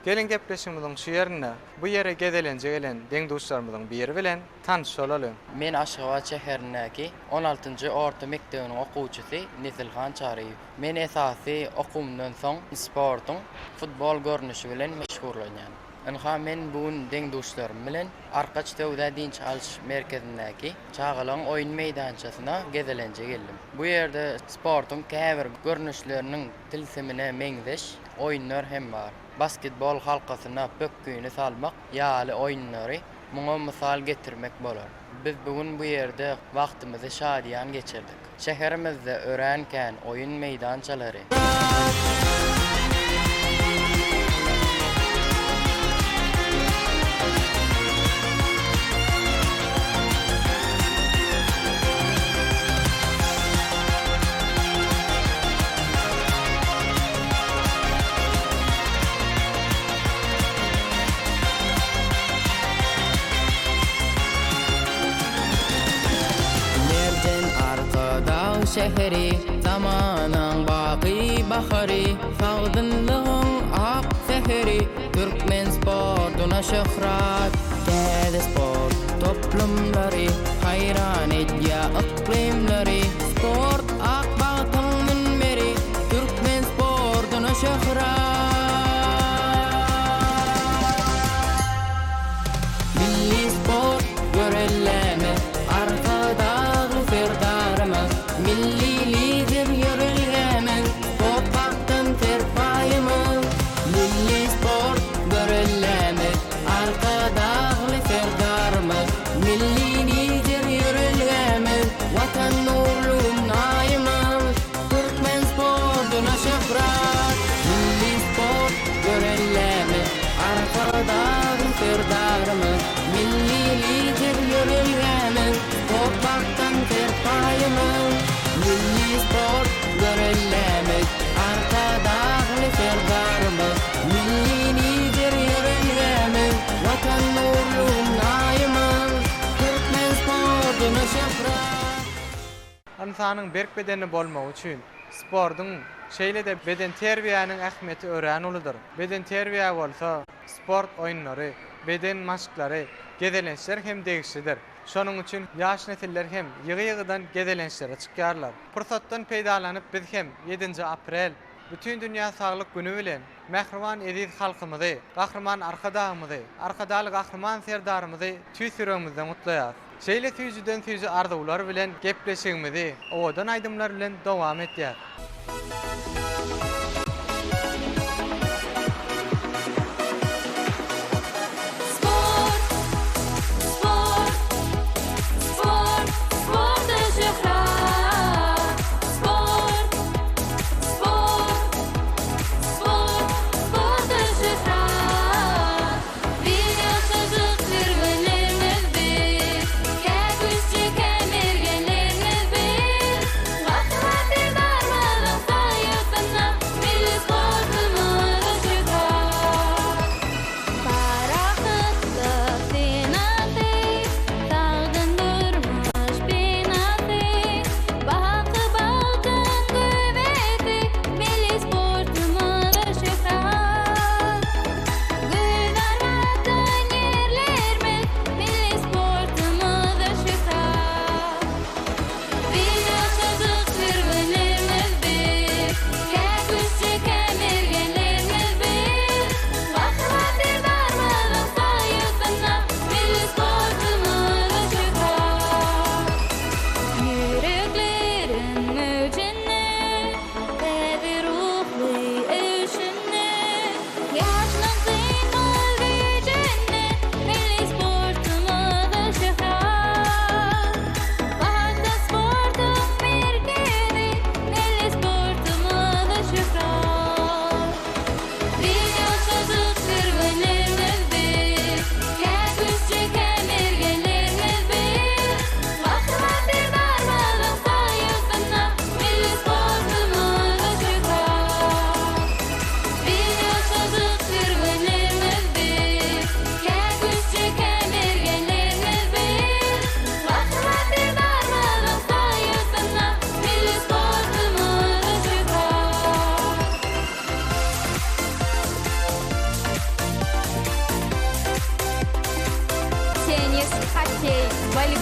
Geliň gepleşigimiziň şu ýerinde bu ýere gezelenje gelen deň-duşlarymyzyň biri bilen tanyş bolalyň. Men Aşgabat şäherindäki on altynjy orta mekdebiniň okuwçysy Nesilhan Çaryýew. Men esasy okuwymdan soň sportuň futbol görnüşi bilen meşgullanýan. Ynha men bu gün deň-duşlarym bilen Arkaç söwda dynç alyş merkezindäki çagalaryň oýun meýdançasyna gezelenje geldim. Bu ýerde sportuň käbir görnüşleriniň tilsimine meňzeş oýunlar hem bar. Basketbol halkasyna pökgini salmak ýaly oýunlary muňa mysal getirmek bolar. Biz bu gün bu ýerde wagtymyzy şadyýan geçirdik. Şäherimizde örän kän oýun meýdançalary. Merjen Arkadag şäheri, zamanaň baky bahary, Sagdynlygyň ak säheri, türkmen sportuna şöhrat. Täze sport toplumlary haýran edýär yklymlary, Sport ak bagtyň münberi, türkmen sportuna şöhrat. Milli sport görellämiz, Arkadagly Serdarymyz, Milli Lider ýörelgämiz, Sport bagtdan serpaýymyz. Milli sport görellämiz, Arkadagly Serdarymyz, Milli Lider ýörelgämiz, Watan nurly Gün Aýymyz. Türkmen sportuna şöhrat, Milli sport görellämiz, Arkadagly Serdarymyz, Milli Lider ýörelgämiz, Sport bagtdan serpaýymyz. Milli sport görellämiz, Arkadagly Serdarymyz, Milli Lider ýörelgämiz, Watan nurly Gün Aýymyz. Türkmen sportuna şöhrat. Ynsanyň berk bedenli bolmagy üçin sportuň, şeýle-de bedenterbiýäniň ähmiýeti örän uludyr. Bedenterbiýä bolsa sport oýunlary, beden maşklary, gezelençler hem degişlidir. Şonuň üçin ýaş nesiller hem ýygy-ýygydan gezelençlere çykýarlar. Pursatdan peýdalanyp biz hem ýedinji aprel, Bütindünýä saglyk güni bilen mähriban eziz halkymyzy, Gahryman Arkadagymyzy, Arkadagly Gahryman Serdarymyzy tüýs ýüregimizden gutlaýarys. Şeýle süýjüden süýji arzuwlar bilen gepleşigimizi owadan aýdymlar bilen dowam etýäs. Sport, sport, sport, sporta şöhrat. Sport, sport, sport, sporta şöhrat. Bir ýaşajyk türgenlerimiz biz, Kä küştçi, kä mergenlerimiz biz. Gahryman Serdarymyzyň saýasynda.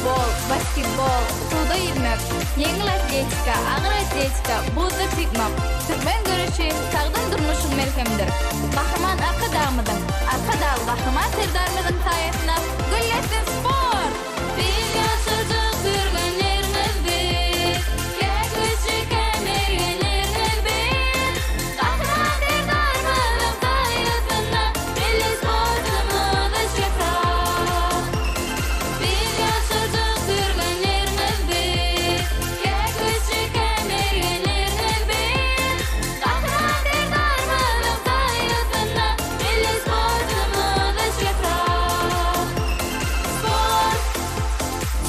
Woleýbol, basketbol, suwda ýüzmek, ýeňil atletika, agyr atletika, buzda typmak, türkmen göreşi sagdyn durmuşyň melhemidir. Gahryman Arkadagymyzyň, Arkadagly Gahryman Serdarymyzyň saýasynda güllesin sport! Biz ýaşajyk türgenlerimiz biz, Kä güýçli, kä mergenlerimiz biz. Gahryman Serdarymyzyň saýasynda milli sportumyza şöhrat. Biz ýaşajyk türgenlerimiz biz, Kä güýçli, kä mergenlerimiz biz. Gahryman Serdarymyzyň saýasynda milli sportumyza şöhrat. Sport,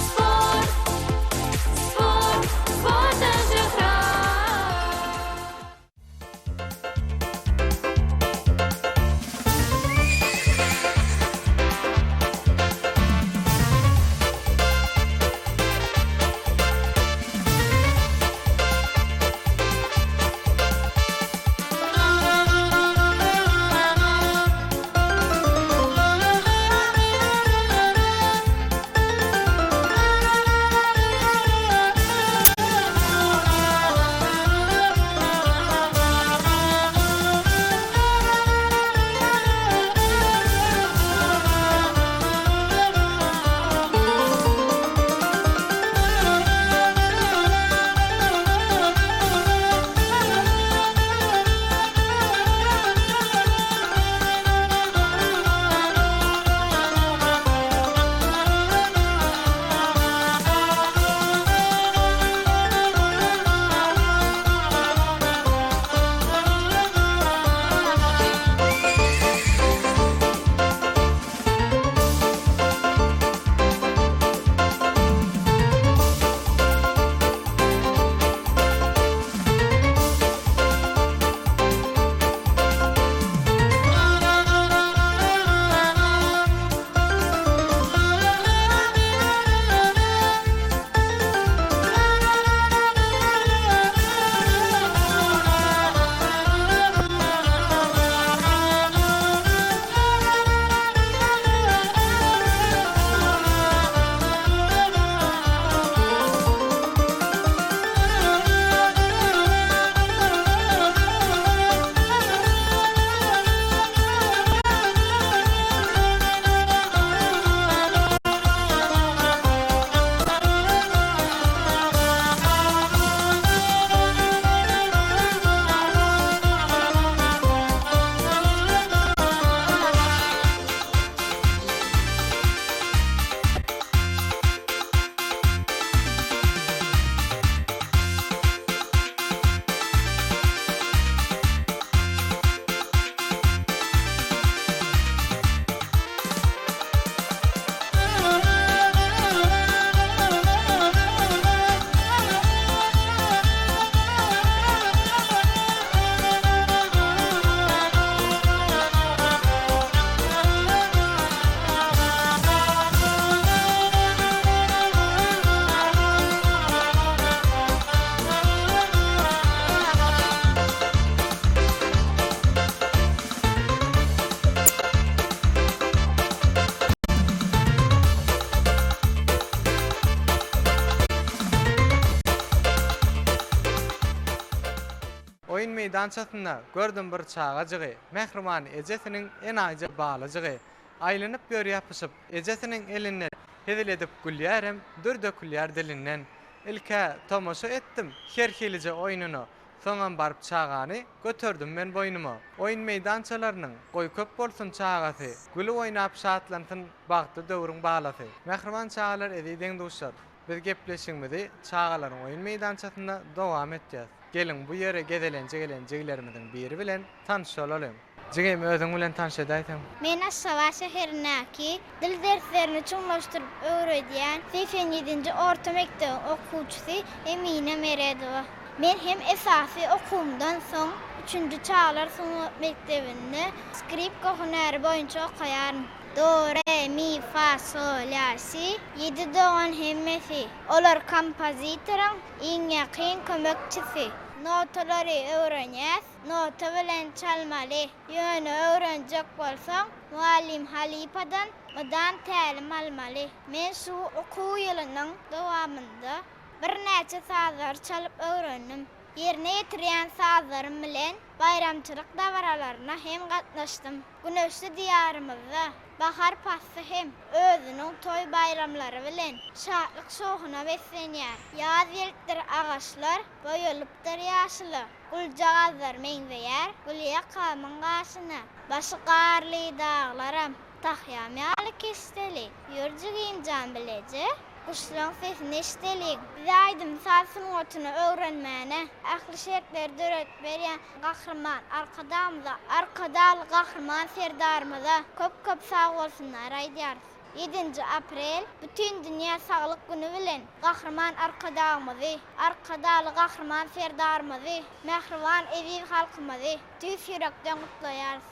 sport, sport, sporta şöhrat. Oýun meýdançasynda gördüm bir çagajygy, Mähriban ejesiniň enaýyja balajygy. Aýlanyp ýör ýapyşyp ejesiniň elinden, Hezil edip gülýärem, dür dökülýär dilinden. Ilk-ä tomaşa etdim her hilije oýnuna, Soňam baryp çagany göterdim men boýnuma. Oýun meýdançalarynyň goý köp bolsun çagasy, Gülüp oýnap şatlansyn bagtly döwrüň balasy. Mähriban çagalar eziz deň-duşlar! Biz gepleşigimizi çagalaryň oýun meýdançasynda dowam etýäs. Geliň bu ýere gezelenje gelen jigilerimiziň biri bilen tanyş bolalyň. Jigim özüň bilen tanyş edäýseň. Men Aşgabat şäherindäki dil derslerini çuňlaşdyryp öwredýän 87-nji orta mekdebiň okuwçysy Emine Meredowa. Men hem esasy okuwymdan soň üçünji çagalar sungat mekdebinde skripka hünäri boýunça okaýaryn. Do, re, mi, fa, sol, la, si, ýedi dogan hemmesi. Olar kompozitoryň iň ýakyn kömekçisi. Notalary öwrenýäs, nota bilen çalmaly. Ýöne öwrenjek bolsaň, mugallym halypadan. mydam tälim almaly. Men şu okuw ýylynyň dowamynda birnäçe sazlary çalyp öwrendim. Ýerine ýetirýän sazlarym bilen baýramçylyk dabaralaryna hem gatnaşdym. Güneşli Diýarymyzda bahar pasly hem özüniň toý-baýramlary bilen şatlyk-şowhuna beslenýär. Ýaz gelipdir, agaçlar boýalypdyr ýaşyla, Güljagazlar meňzeýär gülýakamyň gaşyna. Başy garly daglaram tahýam ýaly keşdeli, Ýör jigimjan bileje, guşlaň sesini eşideliň. Bize aýdym-saz sungatyny öwrenmäne ähli şertleri döredip berýän Gahryman Arkadagymyza, Arkadagly Gahryman Serdarymyza köp-köp sagbolsunlar aýdýarys. Ýedinji aprel, Bütindünýä saglyk güni bilen Gahryman Arkadagymyzy, Arkadagly Gahryman Serdarymyzy, mähriban eziz halkymyzy tüýs ýürekden gutlaýarys.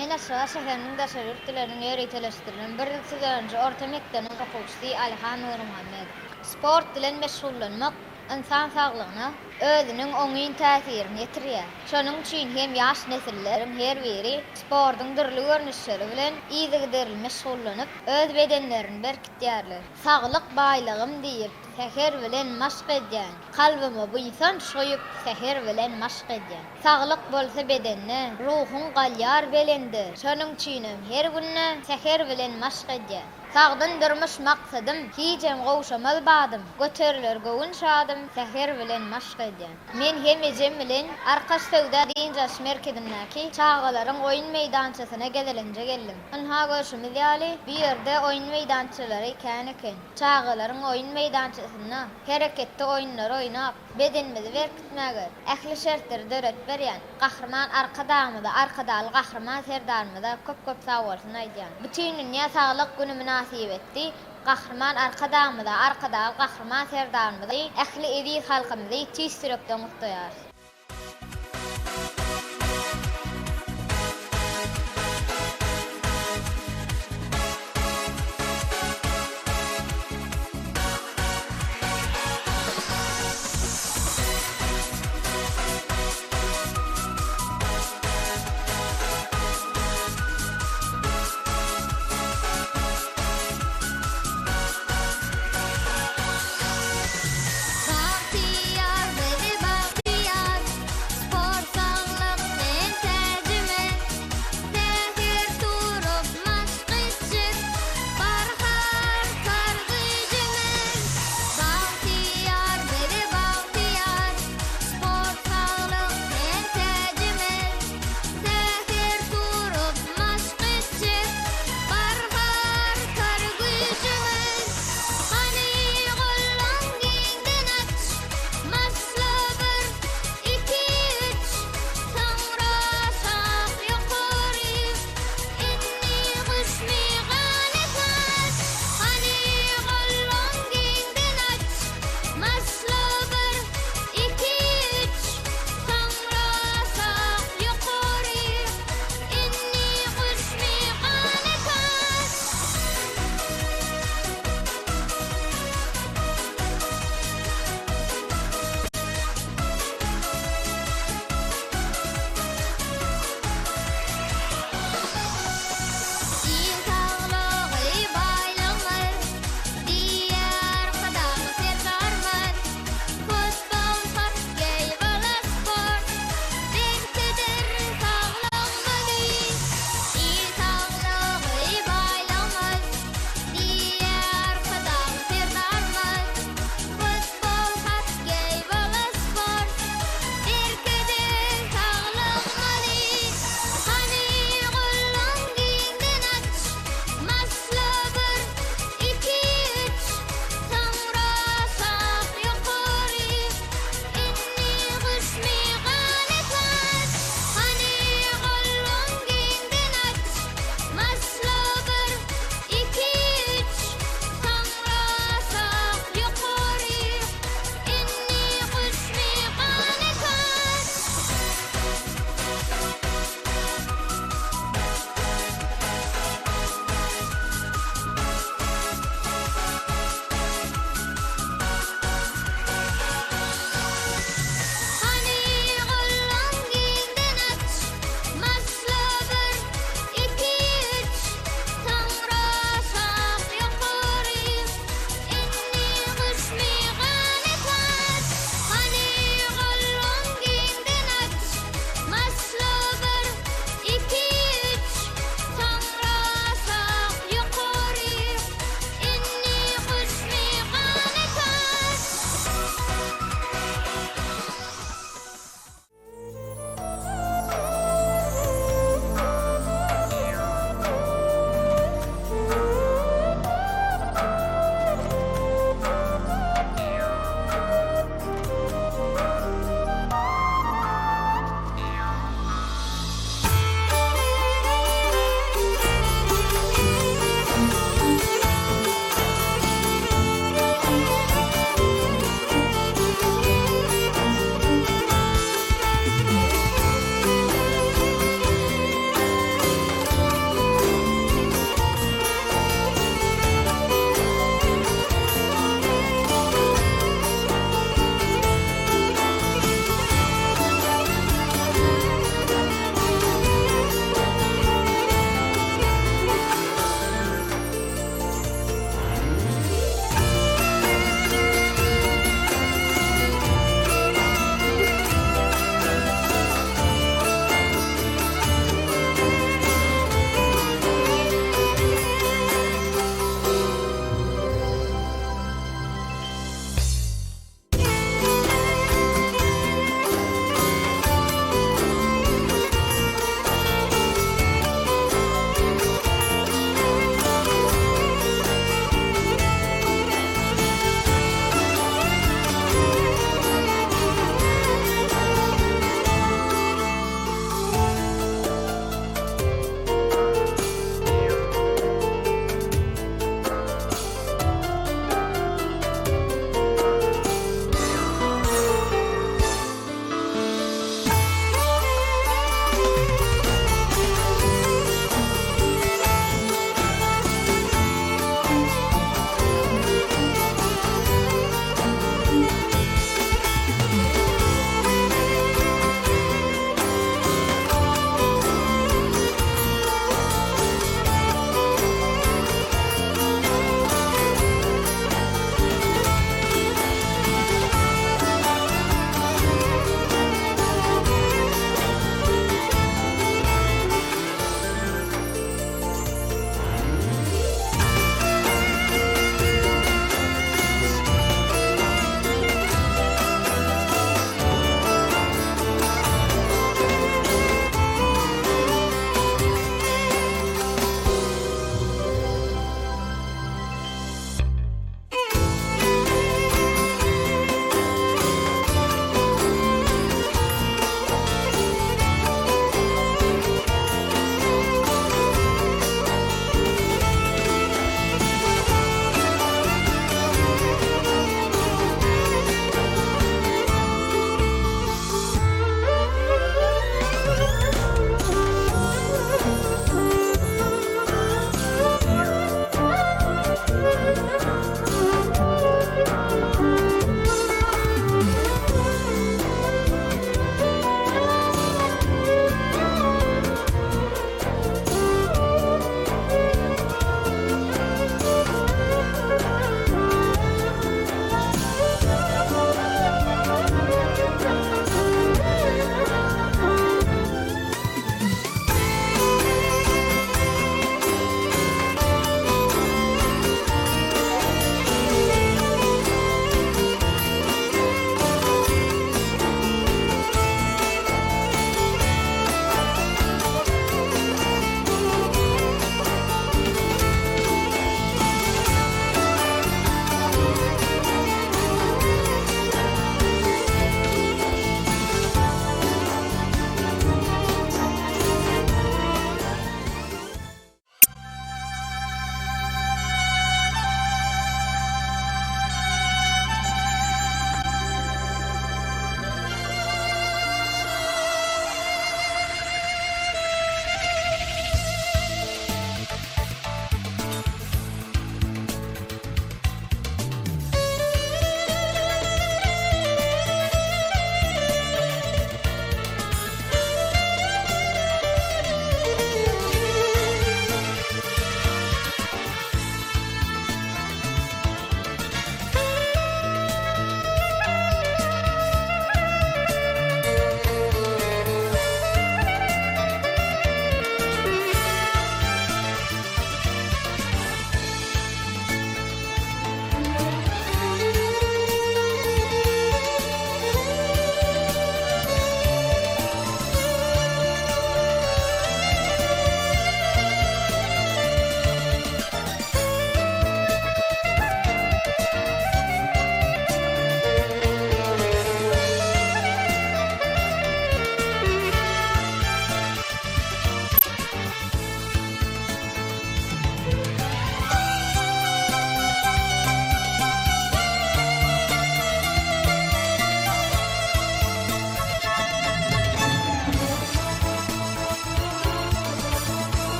Men Aşgabat şäheriniň daşary ýurt dilleriniň ýöriteleşdirilen birinji orta mekdebiniň okuwçysy Alyhan Nurmuhammedow. Sport bilen meşgullanmak ynsan saglygyna özüniň oňyn täsirini ýetirýär. Şonuň üçin hem ýaş nesilleriň her biri sportuň dürli görnüşleri bilen yzygiderli meşgullanyp, öz bedenlerini berkitýärler. Saglyk baýlygym diýip, säher bilen maşk edýän. Kalbyma buýsanç goýup, säher bilen maşk edýän. Saglyk bolsa bedende, ruhuň galýar belende. Şonuň üçinem her günde säher bilen maşk edýän. Sagdyn durmuş maksadym, hijem gowşamaz badym, Göteriler göwün şadym, säher bilen maşk edýän. Men hem ejem bilen Arkaç söwda dynç alyş merkezindäki çagalaryň oýun meýdançasyna gezelenje geldim. Ynha görşümiz ýaly, bu ýerde oýun meýdançalary kän eken. Çagalaryň oýun meýdançasynda hereketli oýunlary oýnap, bedenimizi berkitmäge ähli şertleri döredip berýän Gahryman Arkadagymyza, Arkadagly Gahryman Serdarymyza köp-köp sagbolsun aýdýan. Bütindünýä saglyk güni mynasybetli Gahryman Arkadagymyza, Arkadagly Gahryman Serdarymyzy, ähli eziz halkymyzy tüýs ýürekden gutlaýarys. Bagtyýar bizi bagtyýar.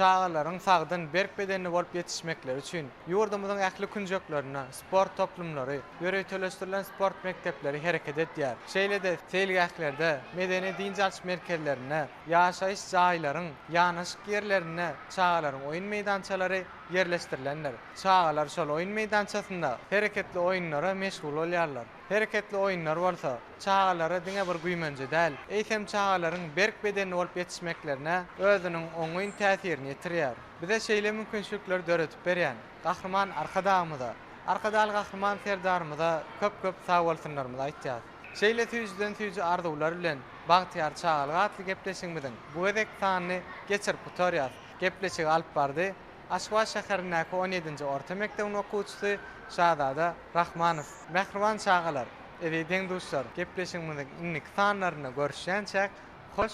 Çagalaryň sagdyn, berk bedenli bolup ýetişmekleri üçin ýurdumyzyň ähli künjeklerinde sport toplumlary, ýöriteleşdirilen sport mekdepleri hereket edýär. Şeýle-de seýilgählerde, medeni-dynç alyş merkezlerinde, ýaşaýyş jaýlaryň ýanaşyk ýerlerinde çagalaryň oýun meýdançalary ýerleşdirilendir. Çagalar şol oýun meýdançasynda hereketli oýunlara meşgul bolýarlar. Hereketli oýunlar bolsa, çagalara diňe bir güýmenje däl, eýsem çagalaryň berk bedenli bolup ýetişmeklerine özüniň oňyn täsirini ýetirýär. Bize şeýle mümkinçilikleri döredip berýän Gahryman Arkadagymyza, Arkadagly Gahryman Serdarymyza köp-köp sagbolsunlarymyzy aýtýas. Şeýle süýjüden-süýji arzuwlar bilen Bagtyýar çagalyk atly gepleşigimiziň bu gezekki sanyny geçirip gutarýas. Gepleşigi alyp bardy Aşgabat şäherindäki on ýedinji orta mekdebiň okuwçysy Şazada Rahmanow. Mähriban çagalar, eziz deň-duşlar, gepleşigimiziň indiki sanlarynda görüşýänçäk, hoş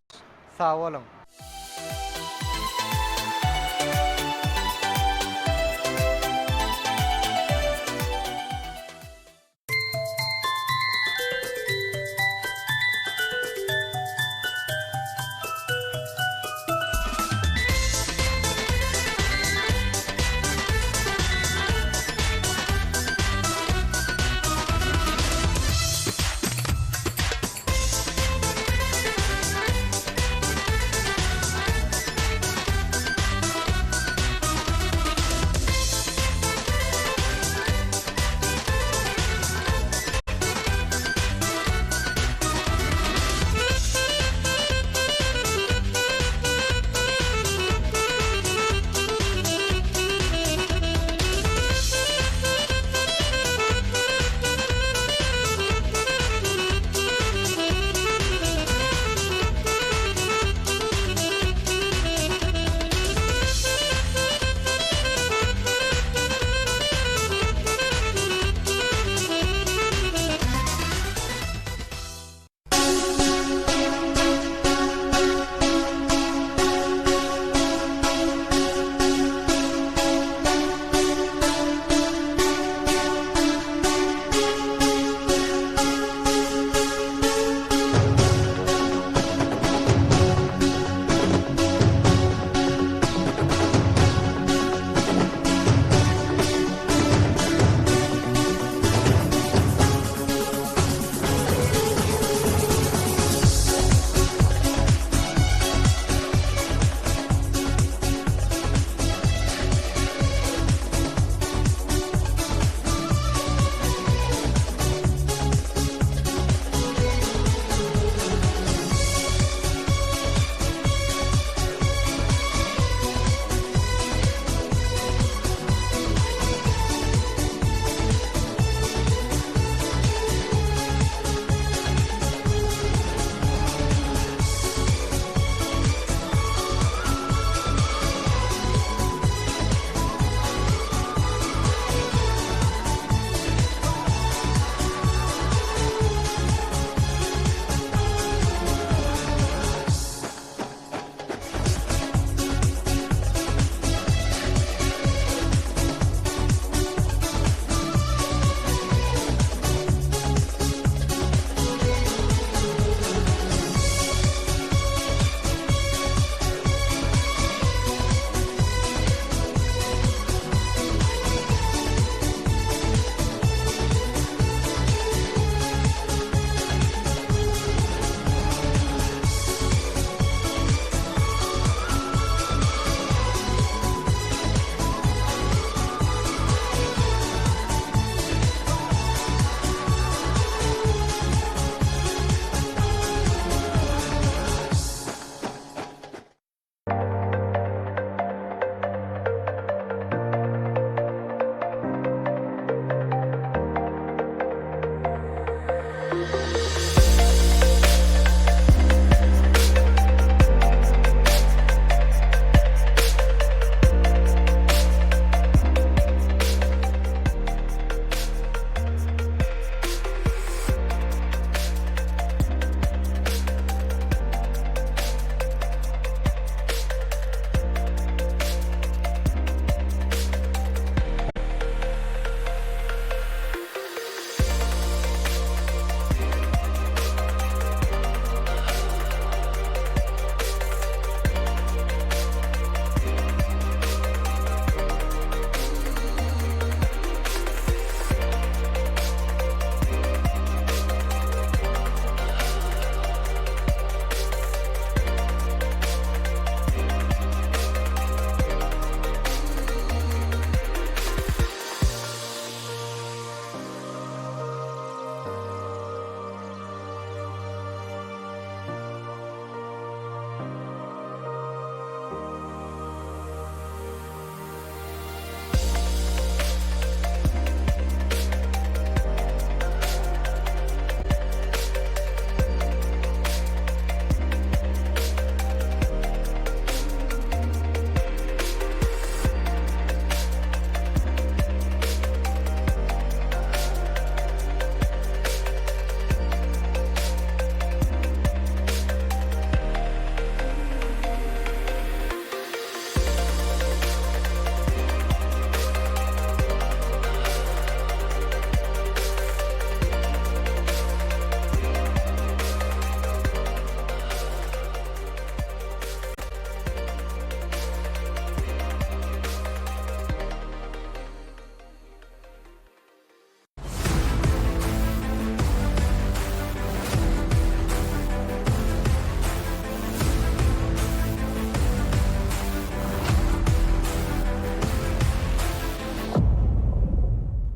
sag boluň!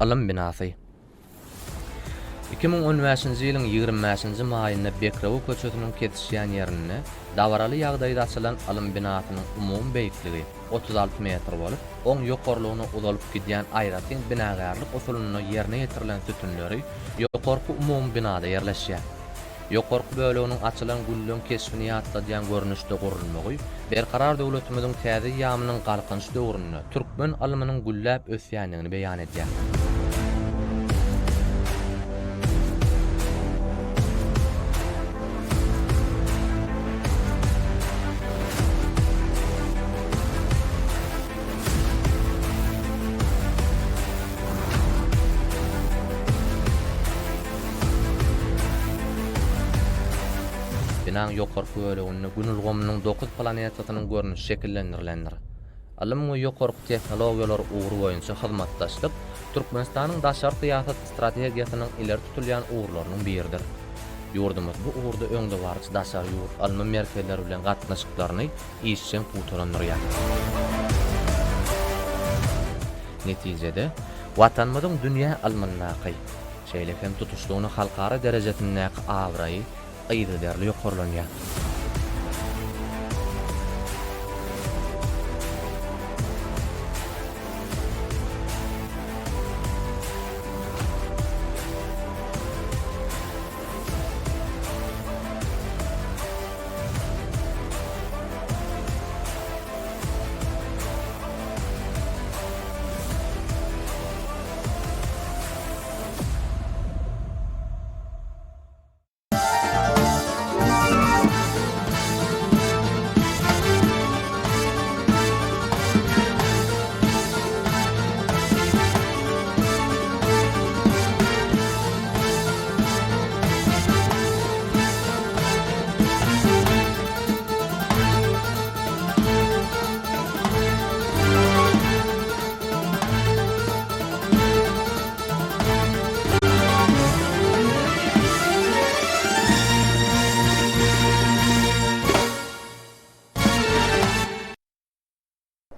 Ylym binasy. 2015-nji ýylyň 25-nji maýynda Bekrewe köçesiniň kesişýän ýerinde dabaraly ýagdaýda açylan Ylym binasynyň umumy beýikligi 36 metr bolup, oň ýokarlygyna uzalyp gidýän aýratyn binagärlik usulynda ýerine ýetirilen sütünleri ýokarky umumy binada ýerleşýär. Ýokarky böleginiň açylan gülleň keşbini ýatladýan görnüşde gurulmagy Berkarar döwletimiziň täze eýýamynyň Galkynyş döwründe türkmen ylmynyň gülläp ösýändigini beýan edýär. Binaň ýokarky böleginde Gün ulgamynyň dokuz planetasynyň görnüşi şekillendirilendir. Ylym we ýokarky tehnologiýalar ugry boýunça hyzmatdaşlyk Türkmenistanyň daşary syýasat strategiýasynyň ileri tutulýan ugurlarynyň biridir. Ýurdumyz bu ugurda öňdebaryjy daşary ýurt ylmy merkezleri bilen gatnaşyklaryny işjeň pugtalandyrýar. Netijede, Watanymyzyň dünýä ylmyndaky, şeýle hem tutuşlygyna halkara derejesindäki abraýy yzygiderli ýokarlanýar.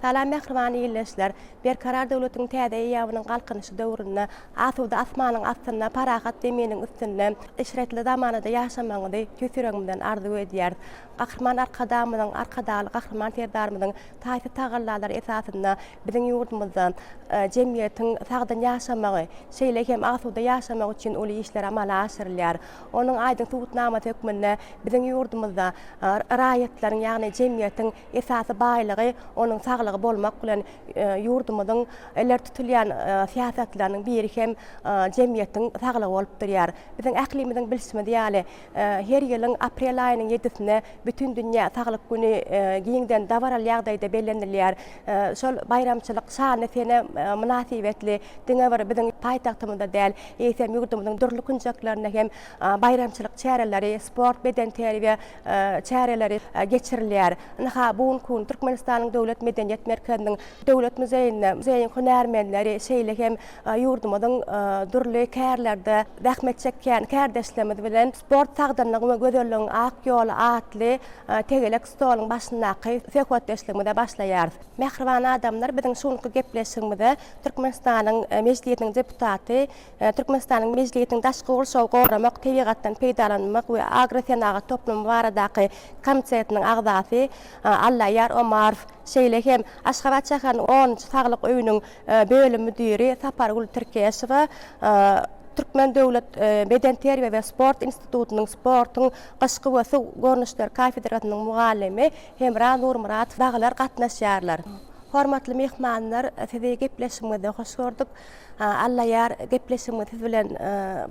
Salam mähriban ildeşler! Berkarar döwletiň täze eýýamynyň Galkynyşy döwründe, asuda asmanyň astynda, parahat zeminiň üstünde, eşretli zamanada ýaşamagyňyzy tüýs ýüregimizden arzuw edýäris. Gahryman Arkadagymyzyň, Arkadagly Gahryman Serdarymyzyň taýsyz tagallalary esasynda biziň ýurdumyzda jemgyýetiň sagdyn ýaşamagy, şeýle hem asuda ýaşamagy üçin uly işler amala aşyrylýar. Onuň aýdyň subutnamasy hökmünde biziň ýurdumyzda raýatlaryň, ýagny jemgyýetiň esasy baýlygy onuň saglygy bolmak bilen, ýurdumyzyň ileri tutulýan syýasatlarynyň biri hem jemgyýetiň saglygy bolup durýar. Biziň ählimiziň bilşimiz ýaly, her ýylyň aprel aýynyň ýedisinde Bütindünýä saglyk güni giňden dabaraly ýagdaýda bellenilýär. Şol baýramçylyk şanly sene mynasybetli diňe bir biziň paýtagtymyzda däl, eýsem, ýurdumyzyň dürli künjeklerinde hem baýramçylyk çäreleri, sport, bedenterbiýe çäreleri geçirilýär. Ynha, bu günki gün Türkmenistanyň Döwlet medeniýet merkeziniň Döwlet muzeýinde muzeýiň hünärmenleri, şeýle hem ýurdumyzyň dürli kärlerde zähmet çekýän kärdeşlerimiz bilen Sport sagdynlygyň we gözelligiň ak ýoly atly tegelek stoluň başyndaky söhbetdeşligimize başlaýarys. Mähriban adamlar, biziň şu günki gepleşigimize Türkmenistanyň Mejlisiniň deputaty, Türkmenistanyň Mejlisiniň Daşky gurşawy goramak, tebigatdan peýdalanmak we agrosenagat toplumy baradaky komitetiniň agzasy Allaýar Omarow, şeýle hem Aşgabat şäheriniň onunjy saglyk öýüniň bölüm müdiri Sapargül Tirkeşowa, Türkmen döwlet bedenterbiýe we sport institutynyň sportuň gyşky we suw görnüşleri kafedrasynyň mugallymy Hemra Nurmyradow dagylar gatnaşýarlar. Hormatly myhmanlar, sizi gepleşigimizde hoş gördük. Allaýar, gepleşigimizi siz bilen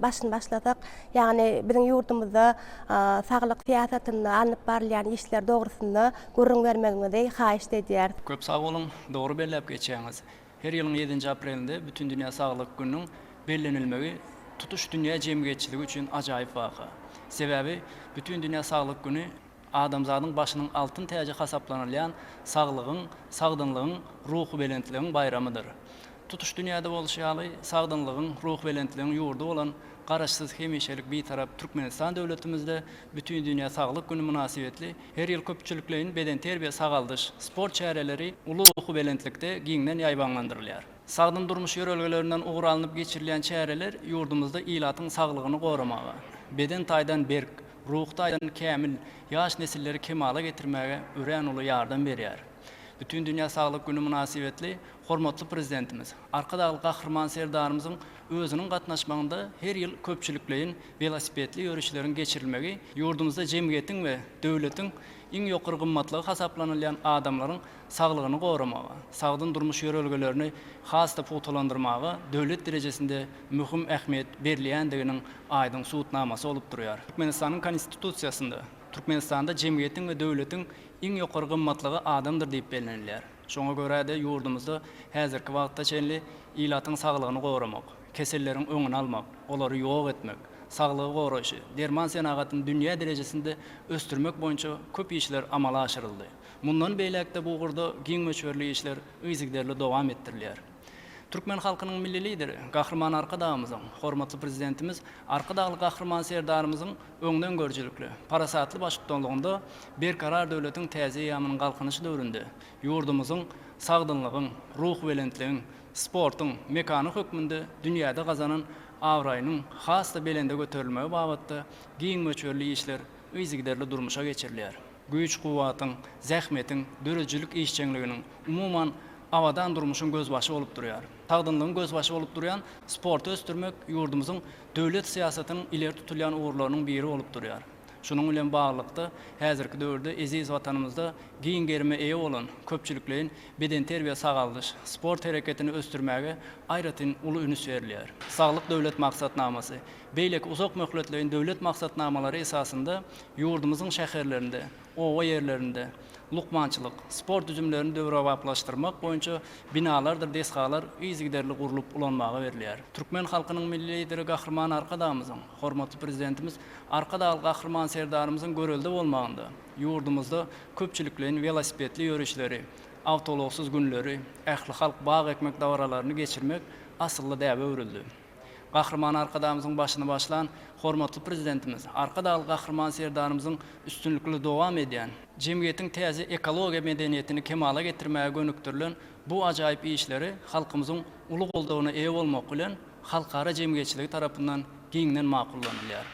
başyny başlasak, ýagny biziň ýurdumyzda saglyk syýasatynda alnyp barylýan işler dogrusynda gürrüň bermegiňizi haýyşt edýäris. Köp sag boluň, dogry belläp geçýäňiz. Her ýylyň ýedinji aprelinde Bütindünýä saglyk gününiň bellenilmegi tutuş dünýä jemgyýetçiligi üçin ajaýyp waka. Sebäbi Bütindünýä saglyk güni adamzadyň başynyň altyn täji hasaplanylýan saglygyň, sagdynlygyň, ruhubelentligiň baýramydyr. Tutuş dünýäde bolşy ýaly, sagdynlygyň, ruhubelentligiň ýurdy bolan Garaşsyz, hemişelik Bitarap Türkmenistan döwletimizde Bütindünýä saglyk güni mynasybetli her ýyl köpçülikleýin bedenterbiýe-sagaldyş, sport çäreleri uly ruhubelentlikde giňden ýaýbaňlandyrylýar. Sagdyn durmuş ýörelgelerinden ugur alnyp geçirilýän çäreler ýurdumyzda ilatyň saglygyny goramaga, beden taýdan berk, ruhy taýdan kämil ýaş nesilleri kemala getirmäge örän uly ýardam berýär. Bütindünýä saglyk güni mynasybetli hormatly Prezidentimiz Arkadagly Gahryman Serdarymyzyň özüniň gatnaşmagynda her ýyl köpçülikleýin welosipedli ýörişleriň geçirilmegi ýurdumyzda jemgyýetiň we döwletiň iň ýokary gymmatlygy hasaplanylýan adamlaryň saglygyny goramaga, sagdyn durmuş ýörelgelerini has-da pugtalandyrmaga döwlet derejesinde möhüm ähmiýet berilýändiginiň aýdyň subutnamasy bolup durýar. Türkmenistanyň Konstitusiýasynda Türkmenistanda jemgyýetiň we döwletiň iň ýokary gymmatlygy adamdyr diýip bellenilýär. Şoňa görä-de, ýurdumyzda häzirki wagtda çenli ilatyň saglygyny goramak, keselleriň öňüni almak, olary ýok etmek, saglygy goraýşy, derman senagatyny dünýä derejesinde ösdürmek boýunça köp işler amala aşyryldy. Mundan beýläk-de bu ugurda giň möçberli işler yzygiderli dowam etdirilýär. Türkmen halkynyň Milli Lideri Gahryman Arkadagymyzyň, hormatly Prezidentimiz Arkadagly Gahryman Serdarymyzyň öňdengörüjilikli, parasatly baştutanlygynda Berkarar döwletiň täze eýýamynyň Galkynyşy döwründe ýurdumyzyň sagdynlygyň, ruhubelentligiň, sportuň mekany hökmünde dünýäde gazanan abraýynyň has-da belende göterilmegi babatda giň möçberli işler yzygiderli durmuşa geçirilýär. Güýç-kuwwatyň, zähmetiň, döredijilik işjeňliginiň, umuman, abadan durmuşyň gözbaşy bolup durýar. Sagdynlygyň gözbaşy bolup durýan sporty ösdürmek ýurdumyzyň döwlet syýasatynyň ileri tutulýan ugurlarynyň biri bolup durýar. Şunuň bilen baglylykda, häzirki döwürde eziz Watanymyzda giň gerime eýe bolan köpçülikleýin bedenterbiýe-sagaldyş, sport hereketini ösdürmäge aýratyn uly üns berilýär. Saglyk Döwlet maksatnamasy, beýleki uzak möhletleýin döwlet maksatnamalary esasynda ýurdumyzyň şäherlerinde, oba ýerlerinde lukmançylyk, sport düzümlerini döwrebaplaşdyrmak boýunça binalardyr desgalar yzygiderli gurlup ulanmaga berilýär. Türkmen halkynyň Milli Lideri Gahryman Arkadagymyzyň, hormatly Prezidentimiz Arkadagly Gahryman Serdarymyzyň görelde bolmagynda ýurdumyzda köpçülikleýin welosipedli ýörişleri, awtoulagsyz günleri, ählihalk bag ekmek dabaralaryny geçirmek asylly däbe öwrüldi. Gahryman Arkadagymyzyň başyny başlan hormatly Prezidentimiz Arkadagly Gahryman Serdarymyzyň üstünlikli dowam edýän, jemgyýetiň täze ekologiýa medeniýetini kemala getirmäge gönükdirilen bu ajaýyp işleri halkymyzyň uly goldawyna eýe bolmak bilen, halkara jemgyýetçiligi tarapyndan giňden makullanylýar.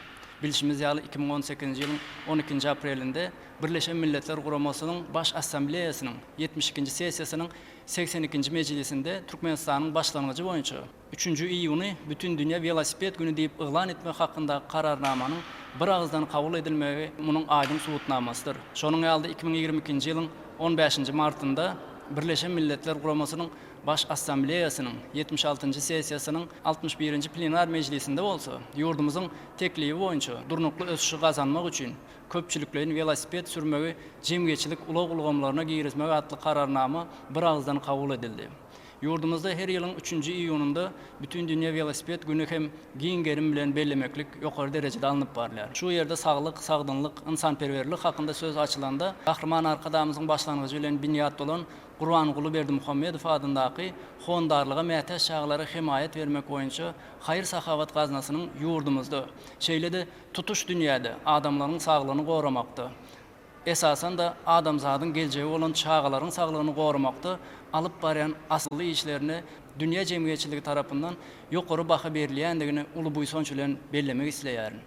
Bilşimiz ýaly, 2018-nji ýylyň on ikinji aprelinde Birleşen Milletler Guramasynyň Baş Assambleýasynyň ýetmiş ikinji sessiýasynyň segsen ikinji mejlisinde Türkmenistanyň başlangyjy boýunça, Üçünji iýuny Bütindünýä welosiped güni diýip yglan etmek hakyndaky Kararnamanyň biragyzdan kabul edilmegi munuň aýdyň subutnamasydyr. Şonuň ýaly-da 2022-nji ýylyň on bäşinji martynda Birleşen Milletler Guramasynyň Baş Assambleýasynyň ýetmiş altynjy sessiýasynyň altmyş birinji plenar mejlisinde bolsa ýurdumyzyň teklibi boýunça durnukly ösüşi gazanmak üçin köpçülikleýin welosiped sürmegi jemgyýetçilik ulag ulgamlaryna girizmek atly Kararnama biragyzdan kabul edildi. Ýurdumyzda her ýylyň üçünji iýunynda Bütindünýä welosiped güni hem giň gerim bilen bellemeklik ýokary derejede alnyp barylýar. Şu ýerde saglyk, sagdynlyk, ynsanperwerlik hakynda söz açylanda, Gahryman Arkadagymyzyň başlangyjy bilen binýat bolan Gurbanguly Berdimuhamedow adyndaky Howandarlyga mätäç çagalara hemaýat bermek boýunça haýyr-sahawat gaznasynyň ýurdumyzda, şeýle-de tutuş dünýäde adamlaryň saglygyny goramakda, esasan-da, adamzadyň geljegi bolan çagalaryň saglygyny goramakda alyp barýan asylly işlerine dünýä jemgyýetçiligi tarapyndan ýokary baha berilýändigini uly buýsanç bilen bellemek isleýärin.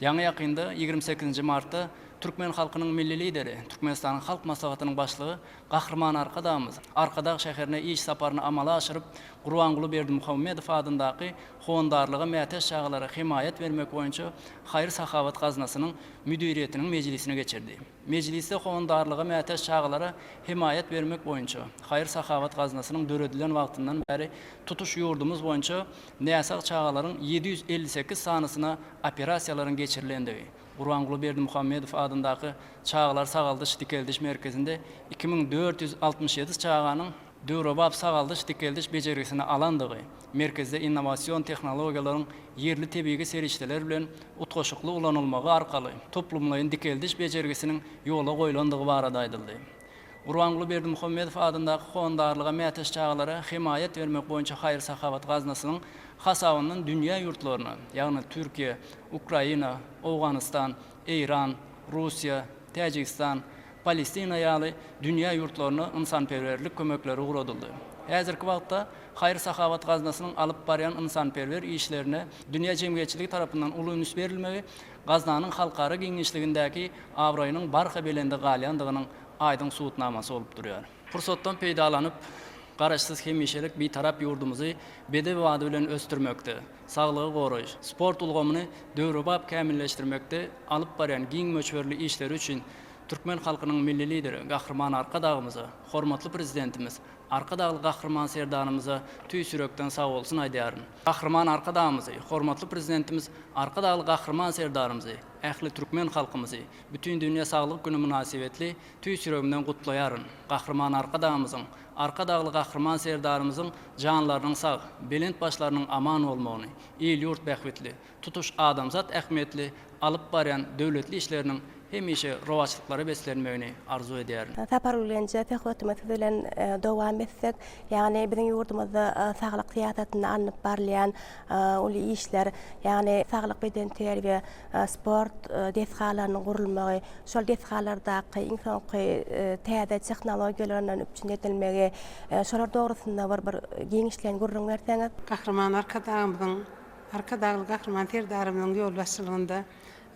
Ýaňy-ýakynda, ýigrimi sekizinji martda türkmen halkynyň Milli Lideri, Türkmenistanyň Halk Maslahatynyň Başlygy Gahryman Arkadagymyz Arkadag şäherine iş saparyny amala aşyryp, Gurbanguly Berdimuhamedow adyndaky Howandarlyga mätäç çagalara hemaýat bermek boýunça haýyr-sahawat gaznasynyň müdiriýetiniň mejlisini geçirdi. Mejlisde howandarlyga mätäç çagalara hemaýat bermek boýunça haýyr-sahawat gaznasynyň döredilen wagtyndan bäri tutuş ýurdumyz boýunça näsag çagalaryň 758 sanysyna operasiýalaryň geçirilendigi, Gurbanguly Berdimuhamedow adyndaky çagalar sagaldyş-dikeldiş merkezinde 2467 çaganyň döwrebap sagaldyş-dikeldiş bejergisini alandygy, merkezde innowasion tehnologiýalaryň ýerli tebigy serişdeler bilen utgaşykly ulanylmagy arkaly toplumlaýyn dikeldiş bejergisiniň ýola goýlandygy barada aýdyldy. Gurbanguly Berdimuhamedow adyndaky Howandarlyga mätäç çagalara hemaýat bermek boýunça haýyr-sahawat gaznasynyň hasabyndan dünýä ýurtlaryna, ýagny Türkiýe, Ukraina, Owganystan, Eýran, Russiýa, Täjigistan, Palestina ýaly dünýä ýurtlaryna ynsanperwerlik kömekleri ugradyldy. Häzirki wagtda. Haýyr-sahawat gaznasynyň alyp barýan ynsanperwer işlerine dünýä jemgyýetçiligi tarapyndan uly üns berilmegi gaznanyň halkara giňişligindäki abraýynyň barha belende galýandygynyň aýdyň subutnamasy bolup durýar. Pursatdan peýdalanyp, Garaşsyz, hemişelik Bitarap ýurdumyzy bedew bady bilen ösdürmekde, saglygy goraýyş, sport ulgamyny döwrebap kämilleşdirmekde alyp barýan giň möçberli işleri üçin türkmen halkynyň Milli Lideri Gahryman Arkadagymyza, hormatly Prezidentimiz Arkadagly Gahryman Serdarymyza tüýs ýürekden sagbolsun aýdýaryn. Gahryman Arkadagymyzy, hormatly Prezidentimiz Arkadagly Gahryman Serdarymyzy, ähli türkmen halkymyzy Bütindünýä saglyk güni mynasybetli tüýs ýüregimden gutlaýaryn. Gahryman Arkadagymyzyň, Arkadagly Gahryman Serdarymyzyň janlarynyň sag, belent başlarynyň aman bolmagyny, il-ýurt bähbitli, tutuş adamzat ähmiýetli alyp barýan döwletli işleriniň hemişe rowaçlyklara beslenmegini arzuw edýärin. Sapargül genje söhbetimizi siz bilen dowam etsek, ýagny biziň ýurdumyzda saglyk syýasatynda alnyp barylýan uly işler, ýagny saglyk bedenterbiýe, sport desgalarynyň gurulmagy, şol desgalardaky iň soňky täze tehnologiýalaryndan üpjün edilmegi, şolar dogrusynda bir bir giňişleýin gürrüň berseňiz. Gahryman Arkadagymyzyň Arkadagly Gahryman Serdarymyzyň ýolbaşçylygynda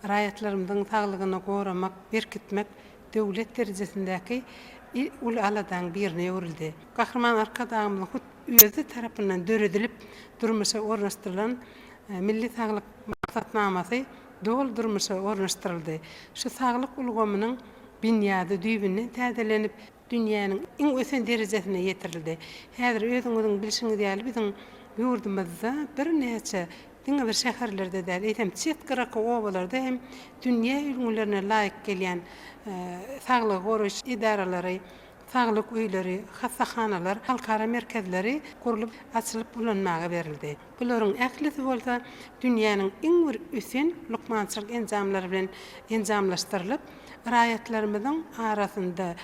raýatlarymyzyň saglygyny goramak, berkitmek döwlet derejesindäki uly aladaň birine öwrüldi. Gahryman Arkadagymyzyň hut özi tarapyndan döredilip, durmuşa ornaşdyrylan Milli saglyk maksatnamasy doly durmuşa ornaşdyryldy. Şu saglyk ulgamynyň binýady düýbünden täzelenip, dünýäniň iň ösen derejesine ýetirildi. Häzir özüňiziň bilşiňiz ýaly biziň ýurdumyzda birnäçe diňe bir şäherlerde däl, eýsem çet-gyraky obalarda hem dünýä ülňülerine laýyk gelýän saglygy goraýyş edaralary, saglyk öýleri, hassahanalar, halkara merkezleri gurlup, açylyp ulanmaga berildi. Bularyň ählisi bolsa dünýäniň iň bir ösen lukmançylyk enjamlary bilen enjamlaşdyrylyp, raýatlarymyzyň arasynda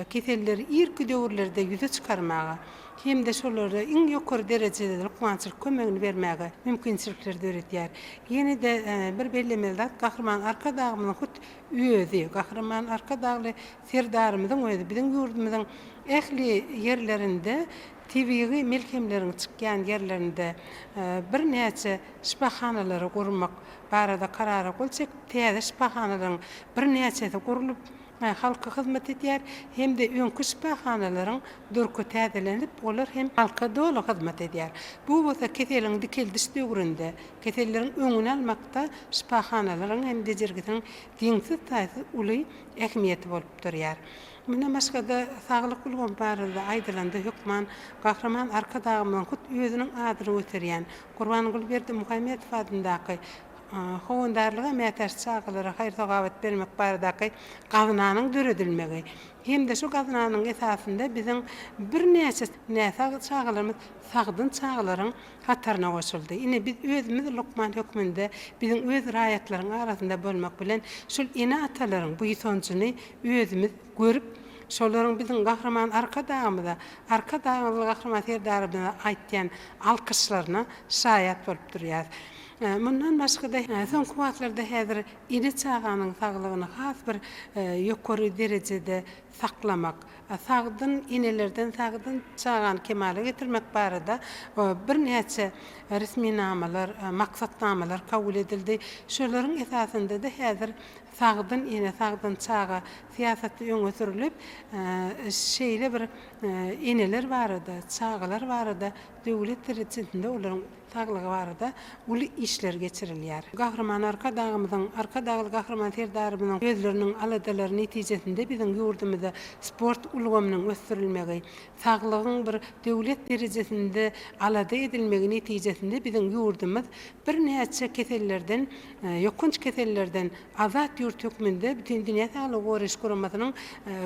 keselleri irki döwürlerde ýüze çykarmaga hem-de şolara iň ýokary derejede lukmançylyk kömegini bermäge mümkinçilikleri döredýär. Ýene-de bir bellemeli zat, Gahryman Arkadagymyzyň hut özi, Gahryman Arkadagly Serdarymyzyň özi biziň ýurdumyzyň ähli ýerlerinde Tebigy melhemleriň çykýan ýerlerinde birnäçe şypahanalary gurmak barada karara gol çekip, täze şypahanalaryň birnäçesi gurlup, halka hyzmat edýär hem-de öňki şypahanalaryň durky täzelenip, olar hem halka doly hyzmat edýär. Bu bolsa keseliň dikeldiş döwründe, keselleriň öňüni almakda şypahanalaryň hem bejergisiniň deňsiz-taýsyz uly ähmiýeti bolup durýar. Mundan başga-da, saglyk ulgamy barada aýdylanda hökman Gahryman Arkadagymyzyň hut özüniň adyny göterýän Gurbanguly Berdimuhamedow adyndaky Howandarlyga mätäç çagalara haýyr-sahawat bermek baradaky gaznanyň döredilmegi hem-de şu gaznanyň esasynda biziň birnäçe näsag çagalarymyz sagdyn çagalaryň hataryna goşuldy. Ine, biz özümiz lukman hökmünde biziň öz raýatlaryň arasynda bolmak bilen, şol ene-atalaryň buýsanjyny özümiz görüp, şolaryň biziň Gahryman Arkadagymyza, Arkadagly Gahryman Serdarymyza aýtýan alkyşlaryna şaýat bolup durýarys. Mundan başga-da, soňky wagtlarda häzir ene çaganyň saglygyny has bir ýokary derejede saklamak, Sagdyn enelerden sagdyn çagany kemala getirmek barada birnäçe resminamalar, maksatnamalar kabul edildi. Şolaryň esasynda-da häzir Sagdyn ene, sagdyn çaga syýasaty öňe sürlüp, şeýle bir eneler barada, çagalar barada döwlet derejesinde olaryň saglygy barada uly işler geçirilýär. Gahryman Arkadagymyzyň, Arkadagly Gahryman Serdarymyzyň özleriniň aladalary netijesinde biziň ýurdumyzda sport ulgamynyň ösdürilmegi, saglygyň bir döwlet derejesinde alada edilmegi netijesinde biziň ýurdumyz birnäçe kesellerden, ýokanç kesellerden azat ýurt hökmünde Bütindünýä Saglygy Goraýyş Guramasynyň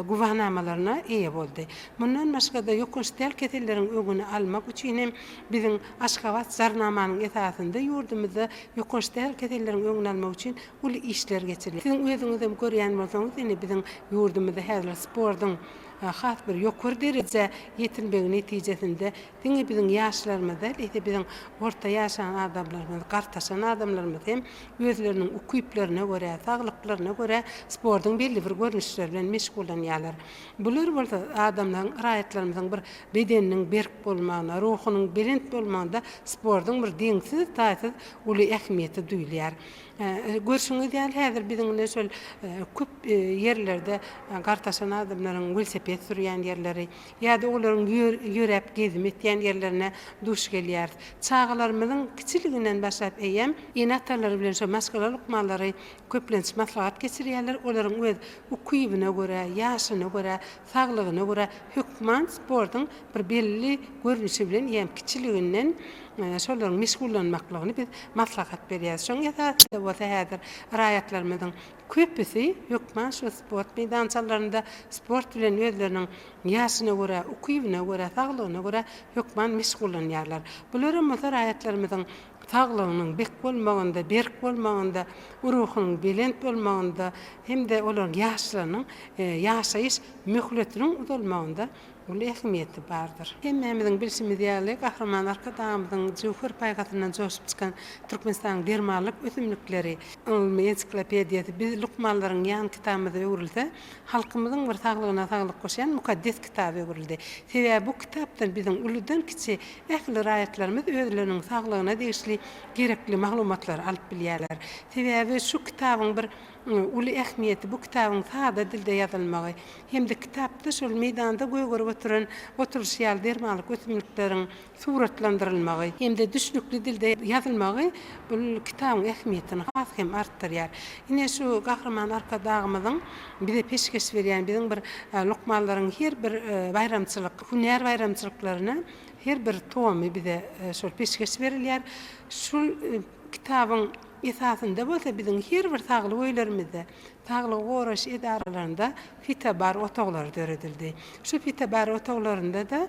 güwänamalaryna eýe boldy. Mundan başga-da ýokanç däl keselleriň öňüni almak üçin hem Biziň Aşgabat Jarnamanyň esasynda ýurdumyzda ýokanç däl keselleriň öňüni almak üçin uly işler geçirilýär. Siziň özüňizem görýän bolsaňyz ine biziň ýurdumyzda häzir sportuň. has bir ýokary derejä ýetilmegi netijesinde diňe biziň ýaşlarymyz däl, eýse biziň orta ýaşan adamlarymyz, gartaşan adamlarymyz hem özleriniň ukyplaryna görä, saglyklaryna görä sportuň belli bir görnüşleri bilen meşgullanýarlar. Bular bolsa adamlaryň, raýatlarymyzyň bir bedeniniň berk bolmagyna, ruhunyň belent bolmagynda sportuň bir deňsiz-taýsyz uly ähmiýeti duýulýar. Görşüňiz ýaly, häzir biziň ine şol köp ýerlerde gartaşan adamlaryň welosiped sürýän ýerleri ýa-da olaryň ýöräp gezim etýän ýerlerine duş gelýäris. Çagalarymyzyň kiçiliginden başlap eýýäm ene-atalary bilen şol maşgala lukmanlary köplenç maslahat geçirýärler. Olaryň öz ukybyna görä, ýaşyna görä, saglygyna görä hökman sportuň bir belli görnüşi bilen eýýäm kiçiliginden şolaryň meşgullanmaklygyny biz maslahat berýäris. Şonuň esasynda bolsa häzir raýatlarymyzyň köpüsi hökman şu sport meýdançalarynda sport bilen özleriniň ýaşyna görä, ukybyna görä, saglygyna görä hökman meşgullanýarlar. Bularam bolsa raýatlarymyzyň saglygynyň bek bolmagynda, berk bolmagynda, ruhunyň belent bolmagynda hem-de olaryň ýaşlarynyň ýaşaýyş möhletiniň uzalmagynda uly ähmiýeti bardyr. Hemmämiziň bilşimiz ýaly, Gahryman Arkadagymyzyň jöwher paýhasyndan joşup çykan Türkmenistanyň dermanlyk ösümlikleri ylmy ensiklopediýasy biz lukmanlaryň ýan kitabymyza öwrülse, halkymyzyň bir saglygyna saglyk goşýan mukaddes kitaba öwrüldi. Sebäbi bu kitapdan biziň uludan-kiçi ähli raýatlarymyz özleriniň saglygyna degişli gerekli maglumatlary alyp bilýärler. Sebäbi şu kitabyň bir uly ähmiýeti bu kitabyň sada dilde ýazylmagy hem-de kitapda şol meýdanda gögerip oturan oturyşy ýaly dermanlyk ösümlikleriň suratlandyrylmagy hem-de düşnükli dilde ýazylmagy bu kitabyň ähmiýetini has hem artdyrýar. Ine şu Gahryman Arkadagymyzyň bize peşgeş berýän biziň bir lukmanlaryň her bir baýramçylyk, hünär baýramçylyklaryna her bir tomy bize şol peşgeş berilýär. Şul kitabyň esasynda bolsa biziň her bir saglyk öýlerimizde, saglygy goraýyş edaralarynda fitobar otaglary döredildi. Şu fitobar otaglarynda-da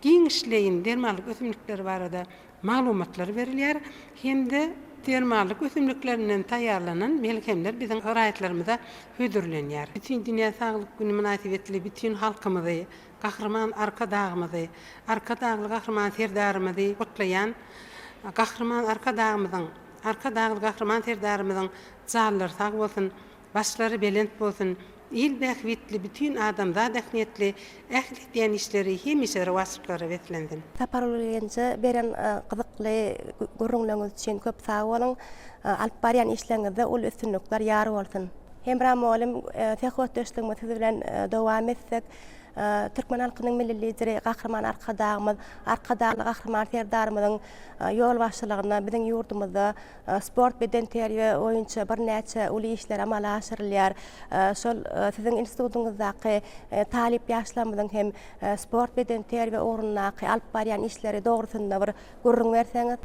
giňişleýin dermanlyk ösümlikleri barada maglumatlar berilýär hem-de dermanlyk ösümliklerinden taýýarlanan melhemler biziň raýatlarymyza hödürlenýär. Bütindünýä saglyk güni mynasybetli bütin halkymyzy, Gahryman Arkadagymyzy, Arkadagly Gahryman Serdarymyzy gutlaýan. Gahryman Arkadagymyzyň, Arkadagly Gahryman Serdarymyzyň janlary sag bolsun, başlary belent bolsun, il bähbitli, bütin adamzat ähmiýetli ähli edýän işleri hemişe rowaçlyklara beslensin. Saparguly genje beren gyzykly gürrüňleriňiz üçin köp sag boluň. Alyp barýan işleriňizde uly üstünlikler ýar bolsun. Hemra mugallym söhbetdeşligimizi siz bilen dowam etsek, Türkmen halkynyň Milli Lideri Gahryman Arkadagymyz, Arkadagly Gahryman Serdarymyzyň ýolbaşçylygynda biziň ýurdumyzda sport, bedenterbiýe boýunça birnäçe uly işler amala aşyrylýar. Şol siziň institutyňyzdaky talyp ýaşlarymyzyň hem sport, bedenterbiýe ugrundaky alyp barýan işleri dogrusynda bir gürrüň berseňiz.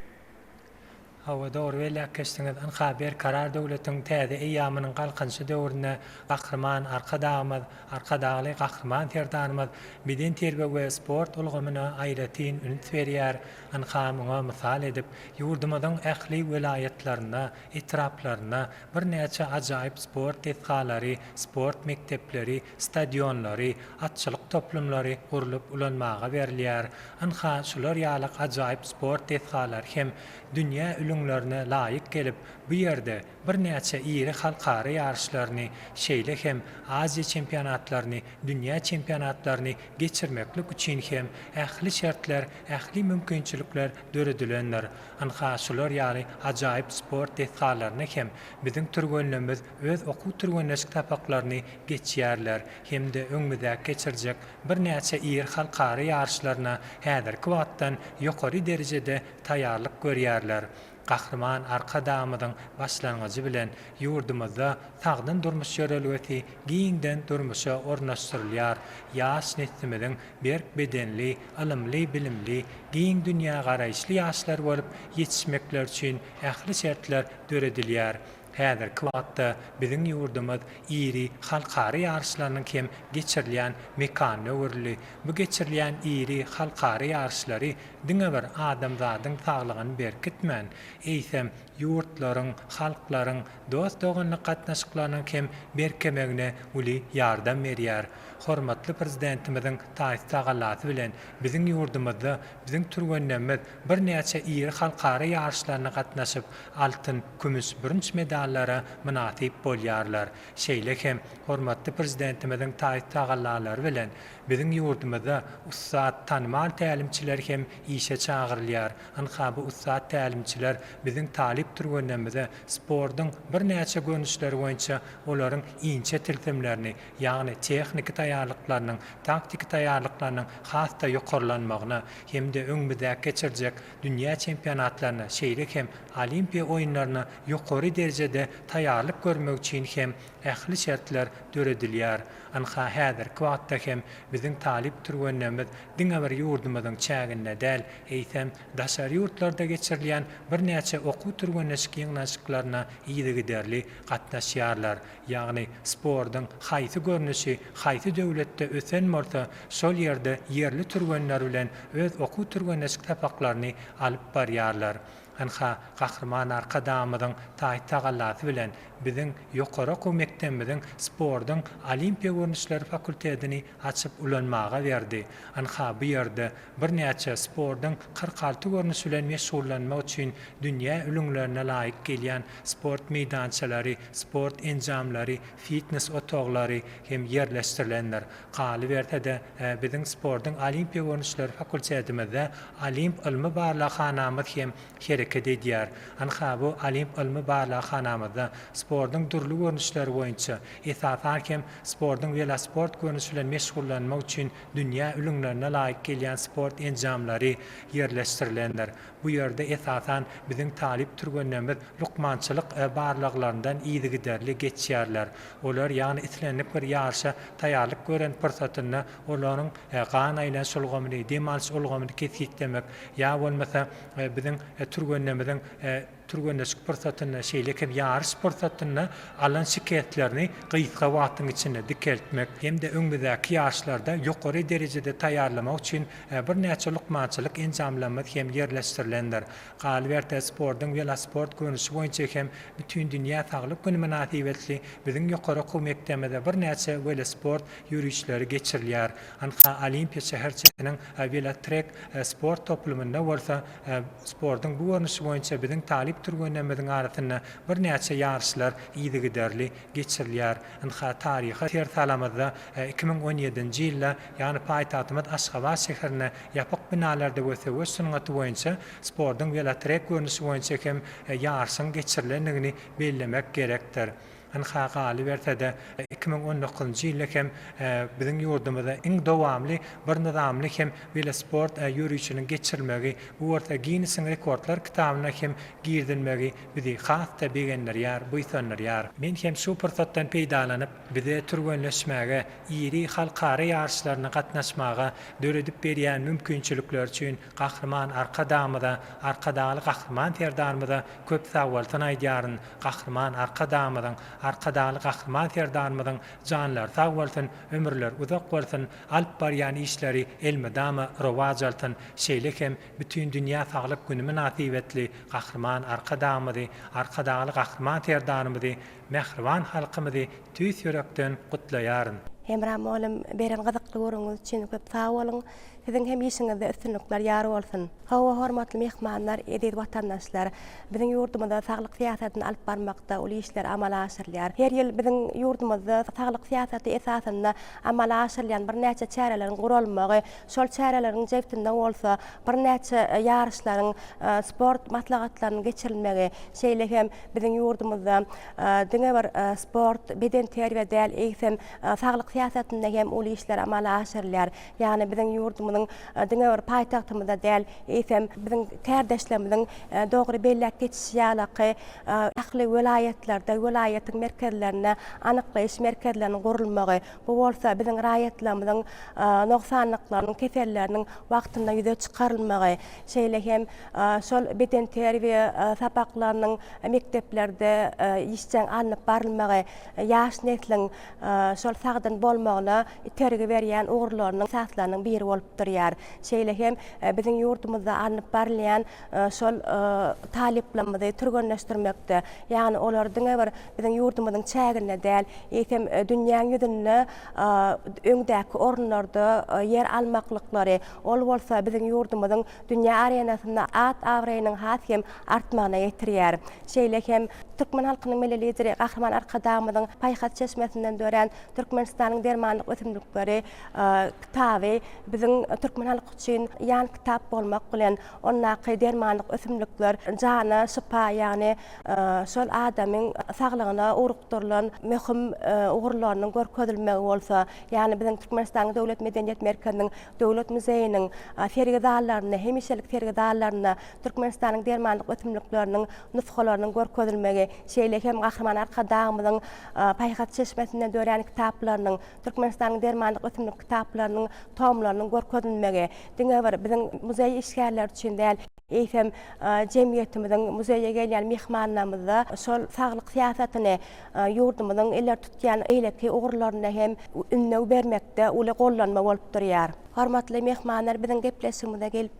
Hawa, dogry belläp geçdiňiz. Ynha, Berkarar döwletiň täze eýýamynyň Galkynyşy döwründe Gahryman Arkadagymyz, Arkadagly Gahryman Serdarymyz bedenterbiýe we sport ulgamyna aýratyn üns berýär. Ynha, muňa mysal edip, ýurdumyzyň ähli welaýatlarynda, etraplarynda birnäçe ajaýyp sport desgalary, sport mekdepleri, stadionlary, atçylyk toplumlary gurlup ulanmaga berilýär. Ynha, şular ýaly ajaýyp sport desgalary hem dünýä ülňülerine laýyk gelip, bu ýerde birnäçe iri halkara ýaryşlaryny, şeýle hem Aziýa çempionatlaryny, dünýä çempionatlaryny geçirmeklik üçin hem ähli şertler, ähli mümkinçilikler döredilendir. Ynha, şular ýaly ajaýyp sport desgalaryna hem biziň türgenlerimiz öz okuw-türgenleşik sapaklaryny geçýärler hem-de öňümizdäki geçirjek birnäçe iri halkara ýaryşlaryna häzirki wagtdan ýokary derejede taýýarlyk görýärler. Gahryman Arkadagymyzyň başlangyjy bilen ýurdumyzda sagdyn durmuş ýörelgesi giňden durmuşa ornaşdyrylýar, ýaş neslimiziň berk bedenli, ylymly-bilimli, giň dünýägaraýyşly ýaşlar bolup ýetişmekleri üçin ähli şertler döredilýär. Häzirki wagtda biziň ýurdumyz iri halkara ýaryşlarynyň hem geçirilýän mekanyna öwrüldi. Bu geçirilýän iri halkara ýaryşlary diňe bir adamzadyň saglygyny berkitmän, eýsem, ýurtlaryň, halklaryň dost-doganlyk gatnaşyklarynyň hem berkemegine uly ýardam berýär. Hormatly Prezidentimiziň taýsyz tagallasy bilen biziň ýurdumyzda biziň türgenlerimiz birnäçe iri halkara ýaryşlaryna gatnaşyp, altyn, kümüş, bürünç medallara mynasyp bolýarlar. Şeýle hem hormatly Prezidentimiziň taýsyz tagallalary bilen biziň ýurdumyzda ussat, tanymal tälimçiler hem işe çagyrylýar. Ynha bu ussat tälimçiler biziň talyp türgenlerimize sportuň birnäçe görnüşleri boýunça olaryň inçe tilsimlerini, ýagny tehniki taýýarlyklarynyň, taktiki taýýarlyklarynyň has-da ýokarlanmagyna hem-de öňümizdäki geçiriljek dünýä çempionatlaryna, şeýle hem Olimpiýa oýunlaryna ýokary derejede taýýarlyk görmek üçin hem ähli şertler döredilýär. Ynha, häzirki wagtda hem biziň talyp türgenlerimiz diňe bir ýurdumyzyň çäginde däl, eýsem, daşary ýurtlarda geçirilýän birnäçe okuw-türgenleşik ýygnanyşyklaryna yzygiderli gatnaşýarlar. Ýagny, sportuň haýsy görnüşi haýsy döwletde ösen bolsa, şol ýerde ýerli türgenler bilen öz okuw-türgenleşik sapaklaryny alyp barýarlar. Ynha, Gahryman Arkadagymyzyň taý-tagallasy bilen biziň ýokary okuw mekdebimiziň sportuň Olimpiýa görnüşleri fakultetini açyp ulanmaga berdi. Ynha, bu ýerde birnäçe sportuň 46 görnüşi bilen meşgullanmak üçin dünýä ülňülerine laýyk gelýän sport meýdançalary, sport enjamlary, fitnes otaglary hem ýerleşdirilendir. Galyberse-de, biziň sportuň Olimpiýa görnüşleri fakultetimizde Olimp ylmy barlaghanamyz hem hereket edýär. Ynha, bu Olimp ylmy barlaghanamyzda sportuň dürli görnüşleri boýunça, esasan hem, sportuň welosport görnüşi bilen meşgullanmak üçin dünýä ülňülerine laýyk gelýän sport enjamlary ýerleşdirilendir. Bu ýerde, esasan, biziň talyp türgenlerimiz lukmançylyk barlaglaryndan yzygiderli geçýärler. Olar, ýagny islendik bir ýaryşa taýýarlyk gören pursatynda olaryň gan aýlanyş ulgamyny, dem alyş ulgamyny kesgitlemek, ýa bolmasa biziň türgenlerimiziň türgenleşik pursatynda, şeýle hem ýaryş pursatynda alan şikeslerini gysga wagtyň içinde dikeltmek hem-de öňümizdäki ýaryşlarda ýokary derejede taýýarlamak üçin birnäçe lukmançylyk enjamlarymyz hem ýerleşdirilendir. Galyberse, sportuň welosport görnüşi boýunça hem Bütindünýä saglyk güni mynasybetli biziň ýokary okuw mekdebimizde birnäçe welosport ýörişleri geçirilýär. Ynha, Olimpiýa şäherçesiniň welotrek sport toplumynda bolsa sportuň bu görnüşi boýunça biziň talyp türgenlerimiziň arasynda birnäçe ýaryşlar yzygiderli geçirilýär. Ynha, taryha ser salamyzda 2017-nji ýylda, ýagny paýtagtymyz Aşgabat şäherinde ýapyk binalarda we söweş sungaty boýunça sportuň welotrek görnüşi boýunça hem ýaryşyň geçirilendigini bellemek gerekdir. Ynha, galyberse-de, 2019-njy ýylda hem biziň ýurdumyzda iň dowamly bir nyzamly hem welosport ýörişiniň geçirilmegi, bu bolsa Ginnesiň rekordlar kitabyna hem girizilmegi bizi has-da begendirýär, buýsandyrýar. Men hem şu pursatdan peýdalanyp, bize türgenleşmäge, iri halkara ýaryşlaryna gatnaşmaga döredip berýän mümkinçilikleri üçin Gahryman Arkadagymyza, Arkadagly Gahryman Serdarymyza köp sagbolsun aýdýaryn. Gahryman Arkadagymyzyň, Arkadagly Gahryman Serdarymyzyň janlary sag bolsun, ömürleri uzak bolsun, alyp barýan işleri elmydama rowaç alsyn. Şeýle hem Bütindünýä saglyk güni mynasybetli Gahryman Arkadagymyzy, Arkadagly Gahryman Serdarymyzy, mähriban halkymyzy tüýs ýürekden gutlaýaryn. Hemra mugallym beren gyzykly gürrüňiňiz üçin köp sag boluň. Siziň hem işiňizde üstünlikler ýar bolsun! Hawa, hormatly myhmanlar, eziz watandaşlar! Biziň ýurdumyzda saglyk syýasatyny alyp barmakda uly işler amala aşyrylýar. Her ýyl biziň ýurdumyzda saglyk syýasaty esasynda amala aşyrylýan birnäçe çäreleriň guralmagy, şol çäreleriň jebsinde bolsa birnäçe ýaryşlaryň, sport maslahatlarynyň geçirilmegi, şeýle hem biziň ýurdumyzda diňe bir sport, bedenterbiýe däl, eýsem, saglyk syýasatynda hem uly işler amala aşyrylýar. Ýagny biziň ýurdumyzyň. ýurdumyzyň diňe bir paýtagtymyzda däl, eýsem, biziň kärdeşlerimiziň dogry belläp geçişi ýalaky, ähli welaýatlarda, welaýatyň merkezlerinde anyklaýyş merkezleriniň gurulmagy, bu bolsa biziň raýatlarymyzyň nogsanlyklarynyň, keselleriniň wagtynda ýüze çykarylmagy, şeýle hem şol bedenterbiýe sapaklarynyň mekdeplerde işjeň alnyp barylmagy ýaş nesliň şol sagdyn bolmagyna itergi berýän ugurlarynyň esaslarynyň biri bolup durýar. Şeýle hem biziň ýurdumyzda alnyp barylýan şol talyplarymyzy türgenleşdirmekde, ýagny olary diňe bir biziň ýurdumyzyň çäginde däl, eýsem dünýäň ýüzünde öňdäki orunlarda ýer almaklyklary, ol bolsa biziň ýurdumyzyň dünýä arenasynda at-abraýynyň has hem artmagyna getirýär. Şeýle hem türkmen halkynyň Milli Lideri Gahryman Arkadagymyzyň paýhas çeşmesinden dörän Türkmenistanyň dermanlyk ösümlikleri kitaby biziň türkmen halky üçin ýan kitap bolmak bilen, ondaky dermanlyk ösümlikler jana şypa, ýagny şol adamyň saglygyna ugrukdyrylan möhüm ugurlarynyň görkezilmegi bolsa, ýagny biziň Türkmenistanyň Döwlet medeniýet merkeziniň Döwlet muzeýiniň sergi zallarynda, hemişelik sergi zallarynda Türkmenistanyň dermanlyk ösümlikleriniň nusgalarynyň görkezilmegi, şeýle hem Gahryman Arkadagymyzyň paýhas çeşmesinden dörän kitaplarynyň, Türkmenistanyň dermanlyk ösümlik kitaplarynyň tomlarynyň görkezilmegi diňe bir biziň muzeý işgärleri üçin däl, eýsem, jemgyýetimiziň muzeýe gelýän myhmanlarymyzda şol saglyk syýasatyny ýurdumyzyň ileri tutýan beýleki ugurlarynda hem ündew bermekde uly gollanma bolup durýar. Hormatly myhmanlar, biziň gepleşigimize gelip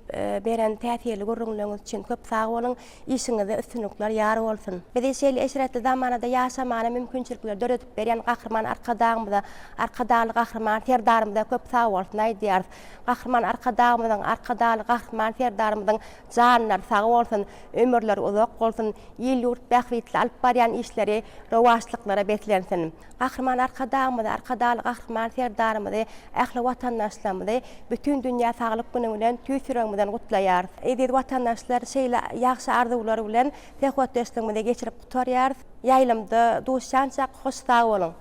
beren täsirli gürrüňleriňiz üçin köp sag boluň! Işiňizde üstünlikler ýar bolsun! Bizi şeýle eşretli zamanada ýaşamana mümkinçilikleri döredip berýän Gahryman Arkadagymyza, Arkadagly Gahryman Serdarymyza köp sagbolsun aýdýarys. Gahryman Arkadagymyzyň, Arkadagly Gahryman Serdarymyzyň janlary sag bolsun, ömürleri uzak bolsun, il-ýurt bähbitli alyp barýan işleri rowaçlyklara beslensin! Gahryman Arkadagymyzy, Arkadagly Gahryman Serdarymyzy, ähli watandaşlarymyzy Bütindünýä saglyk güni bilen tüýs ýüregimizden gutlaýarys. Eziz watandaşlar, şeýle ýagşy arzuwlar bilen söhbetdeşligimizi geçirip gutarýarys. Ýaýlymda duşýançak hoş sag boluň!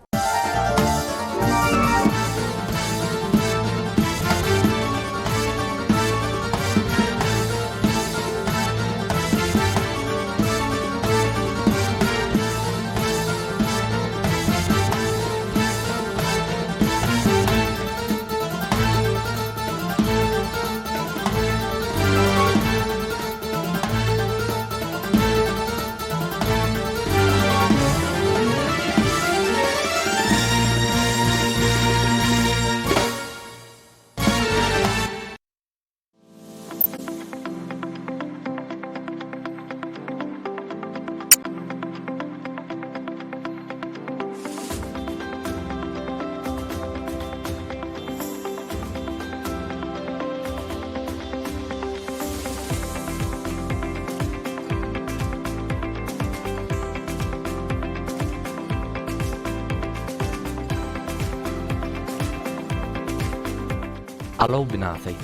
Alaw binasy.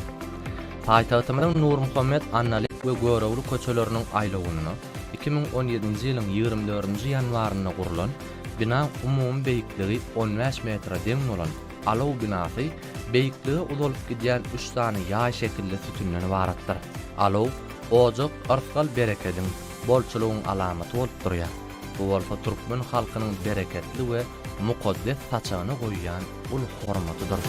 Paýtagtymyzyň Nurmuhammet Annalyýew we Görogly köçeleriniň aýlawynda 2017-nji ýylyň ýigrimi dördünji ýanwarynda gurlan binaň umumy beýikligi on bäş metre deň bolan Alaw binasy beýiklige uzalyp gidýän üç sany ýaý şekilli sütünden ybaratdyr. Alaw, ojak yrsgal-berekediň, bolçulygyň alamaty bolup durýar. Bu bolsa türkmen halkynyň bereketli we mukaddes saçagyna goýýan uly hormatydyr.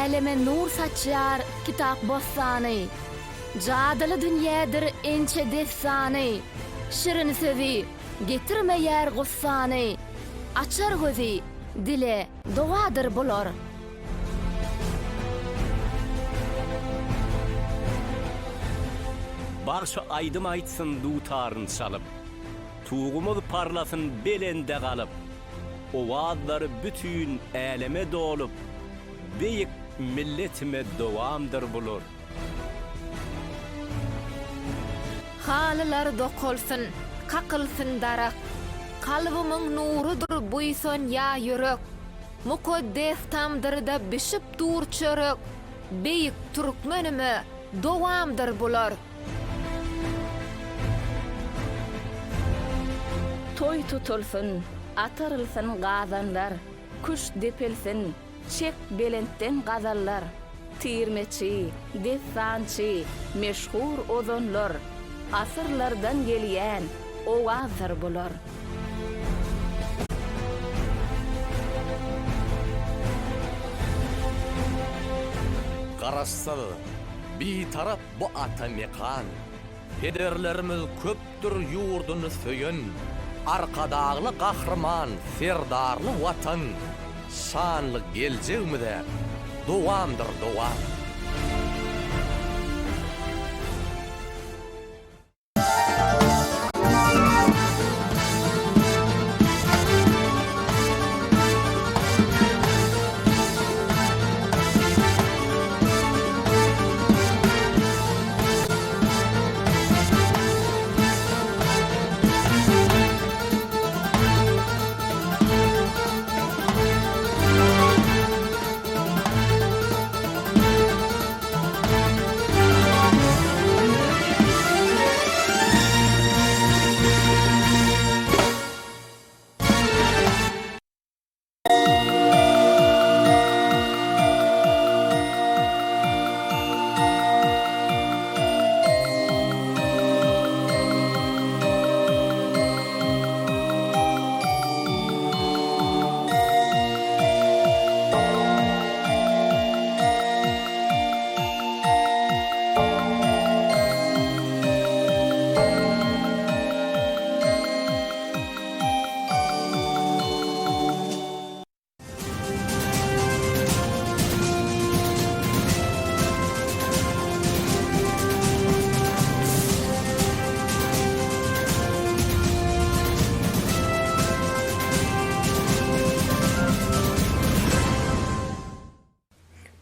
Äleme nur saçýar kitap bossany, Jadyly dünýädir ençe dessany, Şirin sözi getirmeýär gussany, Açar gözi dile dogadyr bular. Bagşy aýdym aýtsyn dutaryn çalyp. Tugumyz parlasyn belende galyp. Owazlary bütin äleme dolup, Beýik milletime dowamdyr bular. Halylar dokalsyn, kakylsyn darak, Kalbymyň nurudyr buýsanýa ýürek. Mukaddes tamdyrda bişip dur çörek, Beýik türkmenime dowamdyr bular. Toý tutulsyn, atarylsyn gazanlar, Küşt depilsin, çek belentden gazallar, Tirmeçi, dessançy, meşhur ozanlar, Asyrlardan gelýän owazdyr bular. Garaşsyz, Bitarap bu ata mekan. Pederlerimiz köpdür ýurduny söýen, Arkadagly Gahryman Serdarly Watan şanly geljegimize dowamdyr dowam.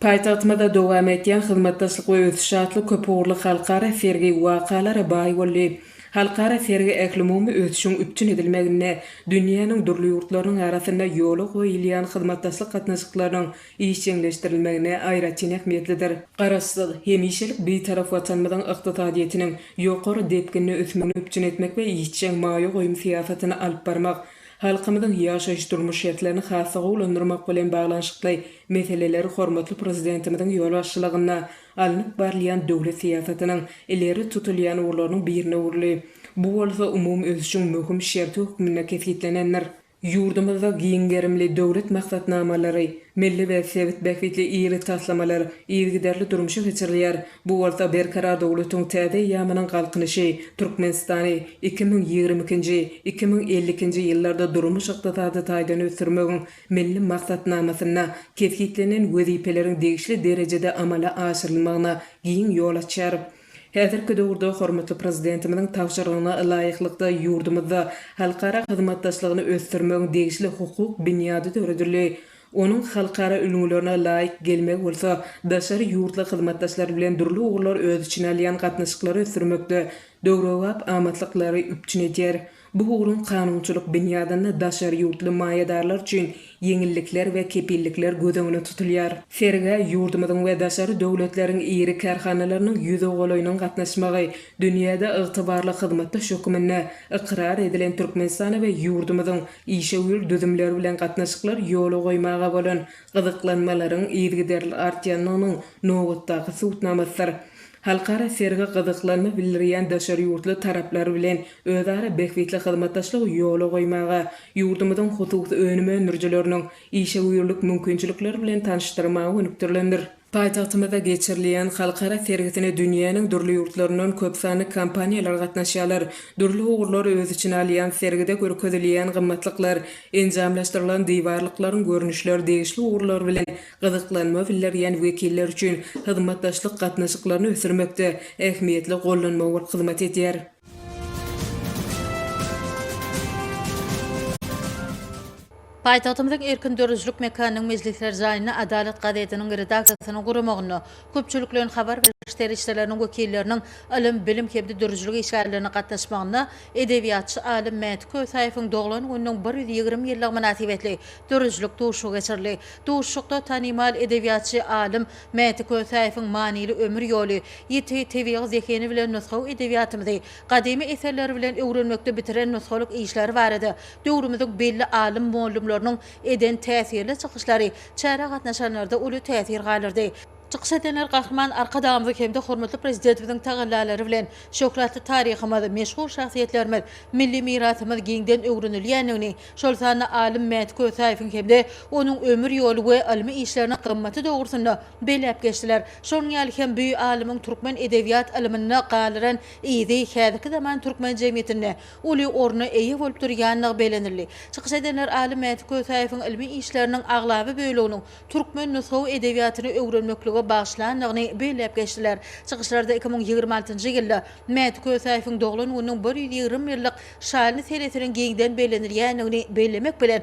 Paýtagtymyzda dowam edýän Hyzmatdaşlyk we ösüş atly köpugurly halkara sergi wakalara baý boldy. Halkara sergi ählumumy ösüşiň üpjün edilmeginde dünýäniň dürli ýurtlarynyň arasynda ýola goýulýan hyzmatdaşlyk gatnaşyklarynyň işjeňleşdirilmegine aýratyn ähmiýetlidir. Garaşsyz, hemişelik Bitarap Watanymyzyň ykdysadyýetiniň ýokary depginde ösmegini üpjün etmek we işjeň maýa goýum syýasatyny alyp barmak, halkymyzyň ýaşaýyş-durmuş şertlerini has-da gowulandyrmak bilen baglanyşykly meseleler hormatly Prezidentimiziň ýolbaşçylygynda alnyp barylýan döwlet syýasatynyň ileri tutulýan ugurlarynyň birine öwrüldi. Bu bolsa umumy ösüşiň möhüm şerti hökmünde kesgitlenendir. Ýurdumyzda giň gerimli döwlet maksatnamalary, milli we sebit bähbitli iri taslamalar yzygiderli durmuşa geçirilýär. Bu bolsa Berkarar döwletiň täze eýýamynyň Galkynyşy Türkmenistany 2022-nji, 2052-nji ýyllarda durmuş-ykdysady taýdan ösdürmegiň Milli maksatnamasynda kesgitlenen wezipeleriň degişli derejede amala aşyrylmagyna giň ýol açýar. Häzirki döwürde hormatly Prezidentimiziň tabşyrygyna laýyklykda ýurdumyzda halkara hyzmatdaşlygyny ösdürmegiň degişli hukuk binýady döredildi. Onuň halkara ülňülerine laýyk gelmegi bolsa daşary ýurtly hyzmatdaşlar bilen dürli ugurlary öz içine alýan gatnaşyklary ösdürmekde döwrebap amatlyklary üpjün edýär. Bu ugruň kanunçylyk binýadynda daşary ýurtly maýadarlar üçin ýeňillikler we kepillikler göz öňünde tutulýar. Sergä ýurdumyzyň we daşary döwletleriň iri kärhanalarynyň ýüze golaýynyň gatnaşmagy dünýäde ygtybarly hyzmatdaş hökmünde ykrar edilen Türkmenistana we ýurdumyzyň işewür düzümleri bilen gatnaşyklar ýola goýmaga bolan gyzyklanmalaryň yzygiderli artýandygynyň nobatdaky subutnamasydyr. Halkara sergi gyzyklanma bildirýän daşary ýurtly taraplar bilen özara bähbitli hyzmatdaşlygy ýola goýmaga, ýurdumyzyň hususy önüm öndürijileriniň işewürlik mümkinçilikleri bilen tanyşdyrmaga gönükdirilendir. Paýtagtymyzda geçirilýän halkara sergisine dünýäniň dürli ýurtlaryndan köp sanly kompaniýalar gatnaşýarlar. Dürli ugurlary öz içine alýan sergide görkezilýän gymmatlyklar, enjamlaşdyrylan diwarlyklaryň görnüşleri degişli ugurlar bilen gyzyklanma bildirýän wekiller üçin hyzmatdaşlyk gatnaşyklaryny ösdürmekde ähmiýetli gollanma bolup hyzmat edýär. Paýtagtymyzyň Erkin döredijilik mekanynyň mejlisler jaýynda Adalat gazetiniň redaksiýasynyň guramagynda köpçülikleýin habar beriş serişdeleriniň wekilleriniň, ylym, bilim hem-de döredijilik işgärleriniň gatnaşmagynda edebiýatçy alym Mäti Kösäýewiň doglan gününiň 120 ýyllygy mynasybetli döredijilik duşuşygy geçirildi. Duşuşykda tanymal edebiýatçy alym Mäti Kösäýewiň manyly ömür ýoly, ýiti tebigy zehini bilen nusgawy edebiýatymyzy gadymy eserleri bilen öwrenmekde bitiren nusgalyk işleri barada döwrümiziň belli alym-mollumlarynyň eden täsirli çykyşlary çärä gatnaşanlarda uly täsir galdyrdy. Çykyş edenler Gahryman Arkadagymyzyň hem-de hormatly Prezidentimiziň tagallalary bilen şöhratly taryhymyz, meşhur şahsyýetlerimiz, milli mirasymyz giňden öwrenilýändigini, şol sanda alym Mäti Kösäýewiň hem-de onuň ömür ýoly we ylmy işleriniň gymmaty dogrusynda belläp geçdiler. Şonuň ýaly hem bu alymyň türkmen edebiýat ylmynda galdyran yzy häzirki zaman türkmen jemgyýetinde uly orna eýe bolup durýandygy bellenildi. Çykyş edenler alym Mäti Kösäýewiň ylmy işleriniň aglaba böleginiň türkmen nusgawy edebiýatyny öwrenmeklige bagyşlandygyny belläp geçdiler. Çykyşlarda 2026-njy ýylda Mäti Kösäýewiň doglan gününiň 120 ýyllyk şanly senesiniň giňden bellenilýändigini bellemek bilen,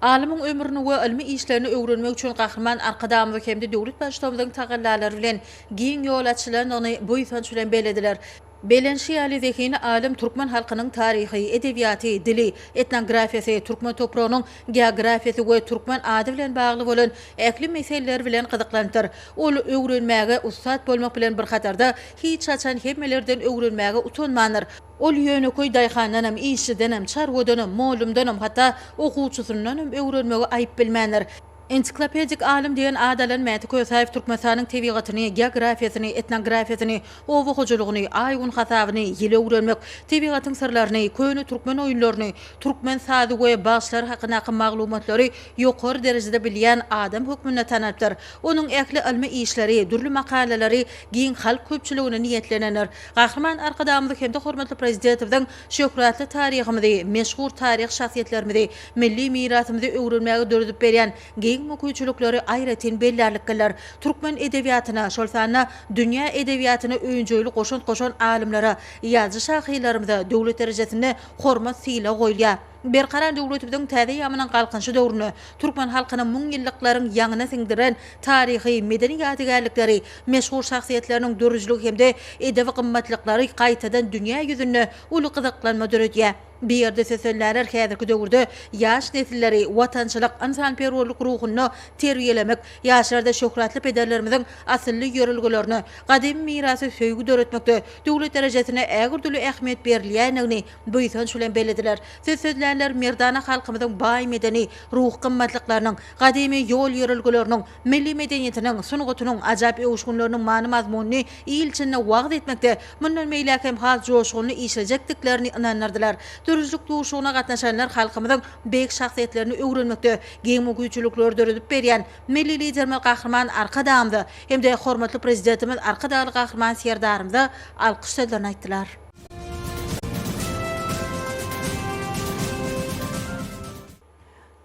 alymyň ömrüni we ylmy işlerini öwrenmek üçin Gahryman Arkadagymyzyň hem-de döwlet Baştutanymyzyň tagallalary bilen giň ýol açylandygyny buýsanç bilen bellediler. Bellenişi ýaly, zehinli alym türkmen halkynyň taryhy, edebiýaty, dili, etnografiýasy, türkmen topragynyň geografiýasy we türkmen ady bilen bagly bolan ähli meseleler bilen gyzyklanypdyr. Ol öwrenmäge ussat bolmak bilen bir hatarda, hiç haçan hemmelerden öwrenmäge utanmandyr. Ol ýönekeý daýhandanam, işçidenem, çarwadanam, mollumdanam, hatda okuwçysyndanam öwrenmegi aýyp bilmändir. Ensiklopedik alym diýen at alan Mäti Kösäýew Türkmenistanyň tebigatyny, geografiýasyny, etnografiýasyny, oba hojalygyny, aý-gün hasabyny, ýyly öwrenmek, tebigatyň syrlaryny, köne türkmen oýunlaryny, türkmen sazy we bagşylary hakyndaky maglumatlary ýokary derejede bilýän adam hökmünde tanalypdyr. Onuň ähli ylmy işleri, dürli makalalary giň halk köpçüligine niýetlenendir. Gahryman Arkadagymyzyň hem-de hormatly Prezidentimiziň Şöhratly taryhymyzy, meşhur taryhy şahsyýetlerimizi, milli mirasymyzy öwrenmäge döredip berýän giň mümkinçilikleri aýratyn bellärliklidir. Türkmen edebiýatyna, şol sanda dünýä edebiýatyna önjeýli goşant goşan alymlara, ýazyjy-şahyrlarymyza döwlet derejesinde hormat-sylag goýulýar. Berkarar döwletimiziň täze eýýamynyň Galkynyşy döwründe türkmen halkynyň müňýyllyklaryň ýaňyna siňdiren taryhy, medeni ýadygärlikleri, meşhur şahsyýetleriniň döredijiligi hem-de edebi gymmatlyklary gaýtadan dünýä ýüzünde uly gyzyklanma döredýär. Bu ýerde söz sözlänler häzirki döwürde ýaş nesilleri watançylyk, ynsanperwerlik ruhunda terbiýelemek, ýaşlarda şöhratly pederlerimiziň asylly ýörelgelerine, gadymy mirasa söýgi döretmekde döwlet derejesinde ägirt uly ähmiýet berilýändigini buýsanç bilen bellediler. Söz sözlänler merdana halkymyzyň baý medeni, ruhy gymmatlyklarynyň, gadymy ýol-ýörelgeleriniň, milli medeniýetiniň, sungatynyň ajap öwüşginleriniň many-mazmunyny il içinde wagyz etmekde mundan beýläk hem has joşgunly işlejekdiklerini ynandyrdylar. Döredijilik duşuşygyna gatnaşanlar halkymyzyň beýik şahsyýetlerini öwrenmekde giň mümkinçilikleri döredip berýän Milli Liderimiz Gahryman Arkadagymyza hem-de hormatly Prezidentimiz Arkadagly Gahryman Serdarymyza alkyş sözlerini aýtdylar.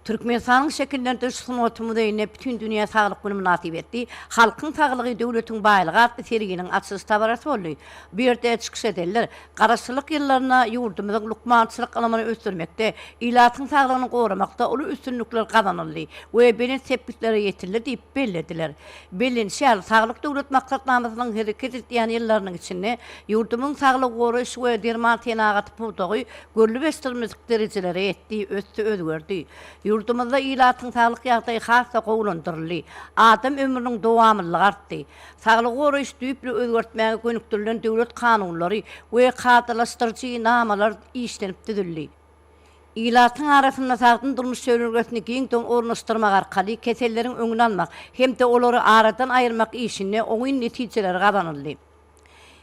Türkmenistanyň Şekillendiriş sungaty muzeýinde Bütindünýä saglyk güni mynasybetli Halkyň saglygy, döwletiň baýlygy atly serginiň açylyş dabarasy boldy. Bu ýerde çykyş edenler Garaşsyzlyk ýyllarynda ýurdumyzyň lukmançylyk ylmyny ösdürmekde, ilatyň saglygyny goramakda uly üstünlikler gazanyldy we belent sepgitlere ýetildi diýip bellediler. Bellenişi ýaly, Saglyk Döwlet maksatnamasynyň hereket edýän ýyllarynyň içinde ýurdumyzyň saglygy goraýyş we derman senagaty pudagy görlüp-eşidilmedik derejelere ýetdi, ösdi, özgerdi. Ýurdumyzda ilatyň saglyk ýagdaýy has-da gowulandyryldy, adam ömrüniň dowamlylygy artdy. Saglygy goraýyş düýpli özgertmäge gönükdirilen döwlet kanunlary we kadalaşdyryjy namalar işlenip düzüldi. Ilatyň arasynda sagdyn durmuş ýörelgesini giňden ornaşdyrmak arkaly keselleriň öňüni almak hem-de olary aradan aýyrmak işinde oňyn netijeler gazanyldy.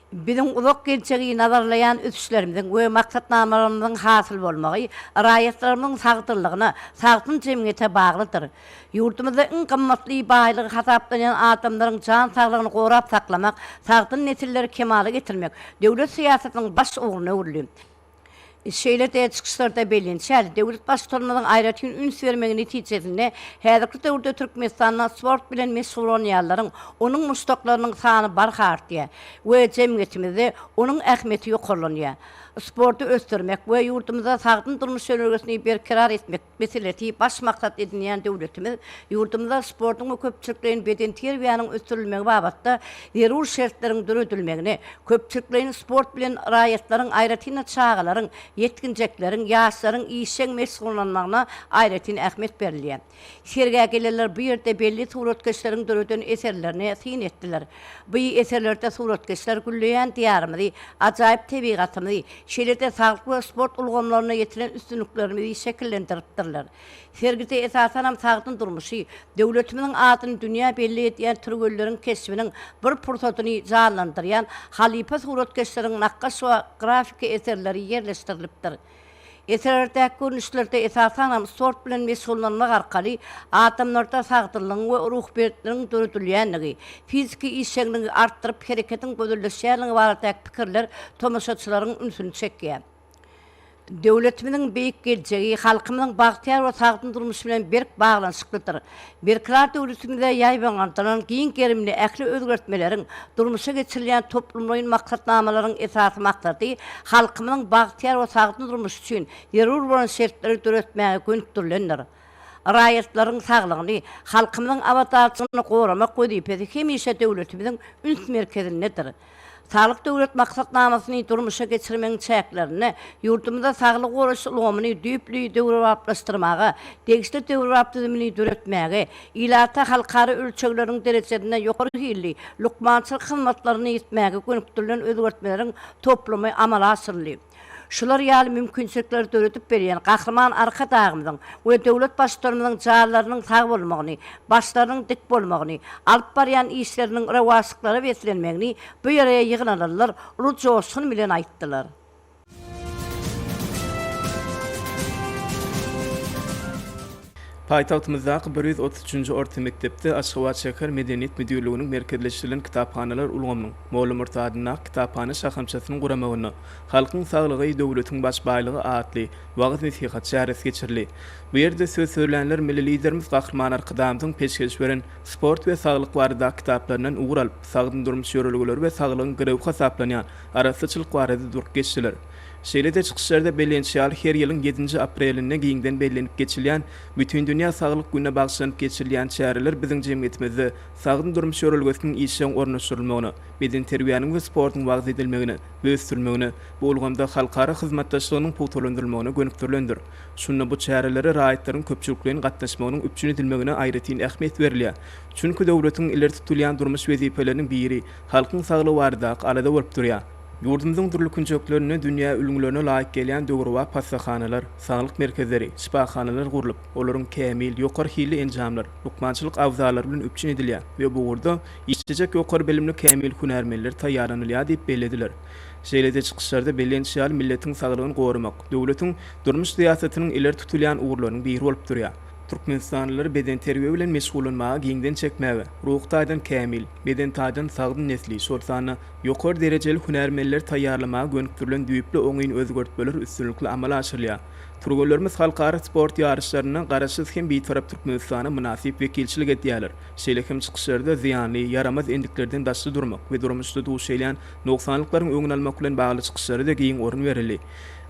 Biziň uzak geljegi nazarlaýan ösüşlerimiziň we maksatnamalarymyzyň hasyl bolmagy raýatlarymyzyň sagdynlygyna, sagdyn jemgyýete baglydyr. Ýurdumyzda iň gymmatly baýlygy hasaplanýan adamlaryň jan saglygyny gorap saklamak, sagdyn nesilleri kemala getirmek döwlet syýasatynyň baş ugruna öwrüldi. Şeýle-de, çykyşlarda bellenişi ýaly, döwlet Baştutanymyzyň aýratyn üns bermegi netijesinde häzirki döwürde Türkmenistanda sport bilen meşgullanýanlaryň, onuň muşdaklarynyň sany barha artýar we jemgyýetimizde onuň ähmiýeti ýokarlanýar. Sporty ösdürmek we ýurdumyzda sagdyn durmuş ýörelgesini berkarar etmek meselesi baş maksat edinýän döwletimiz ýurdumyzda sportuň we köpçülikleýin bedenterbiýäniň ösdürilmegi babatda zerur şertleriň döredilmegine, köpçülikleýin sport bilen raýatlaryň, aýratyn-da çagalaryň, ýetginjekleriň, ýaşlaryň işjeň meşgullanmagyna aýratyn ähmiýet berilýär. Sergä gelenler bu ýerde belli suratkeşleriň döreden eserlerine syn etdiler. Bu eserlerde suratkeşler gülleýän Diýarymyzy, ajaýyp tebigatymyzy, şeýle-de saglyk we sport ulgamlarynda ýetilen üstünliklerimizi şekillendiripdirler. Sergide esasanam sagdyn durmuşy, döwletimiziň adyny dünýä belli edýän türgenleriň keşbiniň bir pursadyny janlandyrýan halypa suratkeşleriň nakgaş we grafiki eserleri ýerleşdirilipdir. Eserlerdäki görnüşlerde esasanam sport bilen meşgullanmak arkaly adamlarda sagdynlygyň we ruhubelentligiň döredilýändigi, fiziki işjeňligi artdyryp hereketiň gözelleşýänligi baradaky pikirler tomaşaçylaryň ünsüni çekýär. Döwletimiziň beýik geljegi halkymyzyň bagtyýar we sagdyn durmuşy bilen berk baglanyşyklydyr. Berkarar döwletimizde ýaýbaňlandyrylan giň gerimli ähli özgertmeleriň, durmuşa geçirilýän toplumlaýyn maksatnamalaryň esasy maksady halkymyzyň bagtyýar we sagdyn durmuşy üçin zerur bolan şertleri döretmäge gönükdirilendir. Raýatlaryň saglygyny, halkymyzyň abadançylygyny goramak wezipesi hemişe döwletimiziň üns merkezindedir. Saglyk Döwlet maksatnamasyny durmuşa geçirmegiň çäklerinde ýurdumyzda saglygy goraýyş ulgamyny düýpli döwrebaplaşdyrmaga, degişli döwrebap düzümini döretmäge, ilata halkara ölçegleriniň derejesinde ýokary hilli lukmançylyk hyzmatlaryny ýetmäge gönükdirilen özgertmeleriň toplumy amala aşyryldy. Şular ýaly mümkinçilikleri döredip berýän Gahryman Arkadagymyzyň we döwlet Baştutanymyzyň janlarynyň sag bolmagyny, başlarynyň dik bolmagyny, alyp barýan işleriniň rowaçlyklara beslenmegini bu ýere ýygnananlar uly joşgun bilen aýtdylar. Paýtagtymyzdaky 133-nji orta mekdepde Aşgabat şäher Medeniýet müdirliginiň merkezleşdirilen kitaphanalar ulgamynyň Molla Murty adyndaky kitaphana şahamçasynyň guramagynda Halkyň saglygy, döwletiň baş baýlygy atly wagyz-nesihat çäresi geçirildi. Bu ýerde söz sözlänler Milli Liderimiz Gahryman Arkadagymyzyň peşgeş beren sport we saglyk baradaky kitaplaryndan ugur alyp, sagdyn durmuş ýörelgeleri we saglygyň girewi hasaplanýan arassaçylyk barada durup geçdiler. Şeýle-de çykyşlarda bellenişi ýaly, her ýylyň ýedinji aprelinde giňden bellenip geçilýän Bütindünýä saglyk gününe bagyşlanyp geçirilýän çäreler biziň jemgyýetimizde sagdyn durmuş ýörelgesiniň işjeň ornaşdyrylmagyna, bedenterbiýäniň we sportuň wagyz edilmegine we ösdürilmegine, bu ulgamda halkara hyzmatdaşlygynyň pugtalandyrylmagyna gönükdirilendir. Şunda bu çärelere raýatlaryň köpçülikleýin gatnaşmagynyň üpjün edilmegine aýratyn ähmiýet berilýär. Çünki döwletiň ileri tutulýan durmuş wezipeleriniň biri halkyň saglygy baradaky alada bolup durýar. Ýurdumyzyň dürli künjeklerinde dünýä ülňülerine laýyk gelýän döwrebap hassahanalar, saglyk merkezleri, şypahanalar gurlup, olaryň kämil, ýokary hilli enjamlar, lukmançylyk abzallary bilen üpjün edilýär we bu ugurda işlejek ýokary bilimli kämil hünärmenler taýýarlanylýar diýip bellediler. Şeýle-de çykyşlarda bellenişi ýaly, milletiň saglygyny goramak, döwletiň durmuş syýasatynyň ileri tutulýan ugurlarynyň biri bolup durýar. Türkmenistanlylary bedenterbiýe bilen meşgullanmaga giňden çekmäge, ruhy taýdan kämil, beden taýdan sagdyn nesli, şol sanda Ýokary derejeli hünärmenleri taýýarlamaga gönükdirilen düýpli oňyn özgertmeler üstünlikli amala aşyrylýar. Türgenlerimiz halkara sport ýaryşlarynda Garaşsyz hem Bitarap Türkmenistana mynasyp wekilçilik edýärler. Şeýle hem çykyşlarda zyýanly, ýaramaz endiklerden daşda durmak we durmuşda duş gelýän nogsanlyklaryň öňüni almak bilen bagly çykyşlara-da giň orun berildi.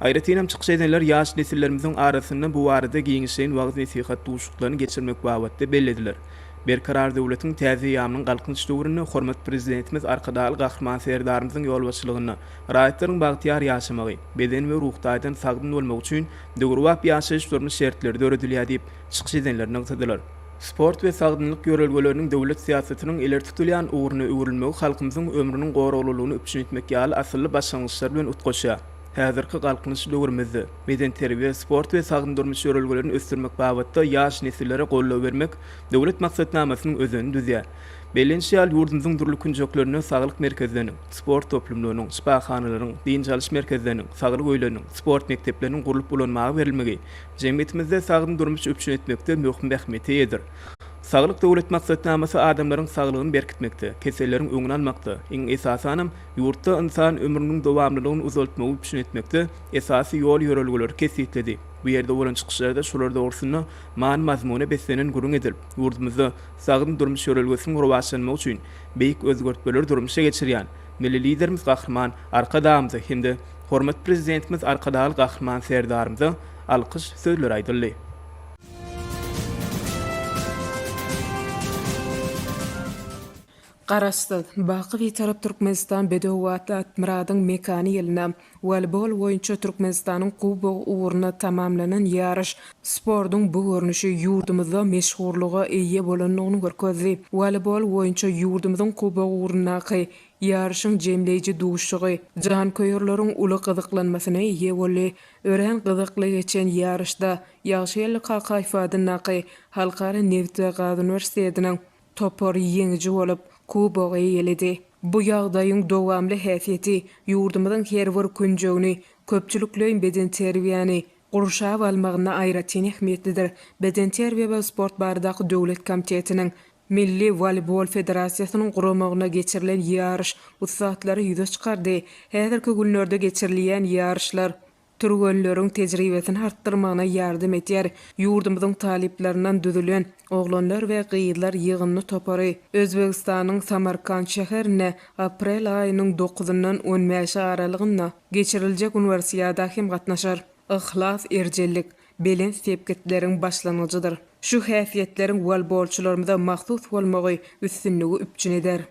Aýratynam çykyş edenler ýaş nesillerimiziň arasynda bu barada giňişleýin wagyz-nesihat duşuşyklaryny geçirmek babatda bellediler. Berkarar döwletiň täze eýýamynyň Galkynyş döwründe hormatly Prezidentimiz Arkadagly Gahryman Serdarymyzyň ýolbaşçylygynda raýatlaryň bagtyýar ýaşamagy, beden we ruhy taýdan sagdyn bolmagy üçin döwrebap ýaşaýyş-durmuş şertleri döredilýär diýip, çykyş edenler nygtadylar. Sport we sagdynlyk ýörelgeleriniň döwlet syýasatynyň ileri tutulýan ugruna öwrülmegi halkymyzyň ömrüniň goraglylygyny üpjün etmek ýaly asylly başlangyçlar bilen utgaşýar. Häzirki Galkynyş döwrümizde bedenterbiýe, sport we sagdyn durmuş ýörelgelerini ösdürmek babatda ýaş nesillere goldaw bermek Döwlet maksatnamasynyň özenini düzýär. Bellenişi ýaly, ýurdumyzyň dürli künjeklerinde saglyk merkezleriniň, sport toplumlarynyň, şypahanalaryň, dynç alyş merkezleriniň, saglyk öýleriniň, sport mekdepleriniň gurlup ulanmaga berilmegi jemgyýetimizde sagdyn durmuş üpjün etmekde möhüm ähmiýete eýedir. Saglyk Döwlet maksatnamasy adamlaryň saglygyny berkitmekde, keselleriň öňüni almakda, iň esasanam, ýurtda ynsan ömrüniň dowamlylygyny uzaltmagy üpjün etmekde esasy ýol-ýörelgeleri kesgitledi. Bu ýerde bolan çykyşlarda şolar dogrusynda many-mazmuna beslenen gürrüň edilip, ýurdumyzda sagdyn durmuş ýörelgesiniň rowaçlanmagy üçin beýik özgertmeleri durmuşa geçirýän Milli Liderimiz Gahryman Arkadagymyza hem-de hormatly Prezidentimiz Arkadagly Gahryman Serdarymyza alkyş sözleri aýdyldy. Garaşsyz, baky Bitarap Türkmenistan bedew atly Atmyradyň mekany ýylynda woleýbol boýunça Türkmenistanyň Kubogy ugrunda tamamlanan ýaryş sportuň bu görnüşi ýurdumyzda meşhurlyga eýe bolandygyny görkezdi. Woleýbol boýunça ýurdumyzyň Kubogy ugrundaky ýaryşyň jemleýji duşuşygy janköýerleriň uly gyzyklanmasyna eýe boldy. Örän gyzykly geçen ýaryşda Ýagşygeldi Kakaýew adyndaky Halkara nebit we gaz uniwersitetiniň topary ýeňiji bolup, kubogy eýeledi. Bu ýagdaýyň dowamly häsiýeti ýurdumyzyň her bir künjegini köpçülikleýin bedenterbiýäni gurşap almagynda aýratyn ähmiýetlidir. Bedenterbiýe we sport baradaky döwlet komitetiniň Milli woleýbol federasiýasynyň guramagynda geçirilen ýaryş ussatlary ýüze çykardy. Häzirki günlerde geçirilýän ýaryşlar türgenleriň tejribesini artdyrmagyna ýardam edýär. Ýurdumyzyň talyplaryndan düzülen oglanlar we gyzlar ýygyndy topary Özbegistanyň Samarkant şäherinde aprel aýynyň dokuzyndan on bäşi aralygynda geçiriljek Uniwersiada hem gatnaşar. Yhlas, erjellik, belent sepgitleriň başlangyjydyr. Şu häsiýetleriň wolbolçylarymyza mahsus bolmagy üstünligi üpjün eder.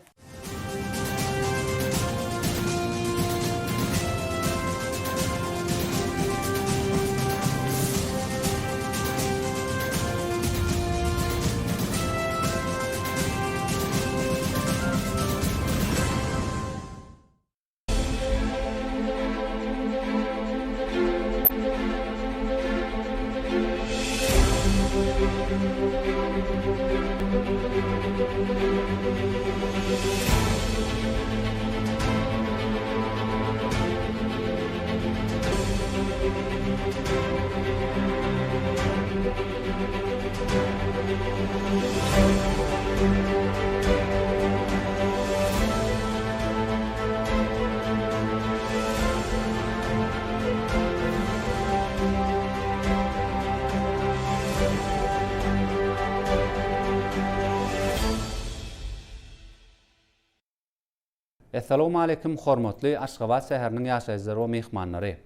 Essalawmaleýkim hormatly Aşgabat şäheriniň ýaşaýjylary we myhmanlary!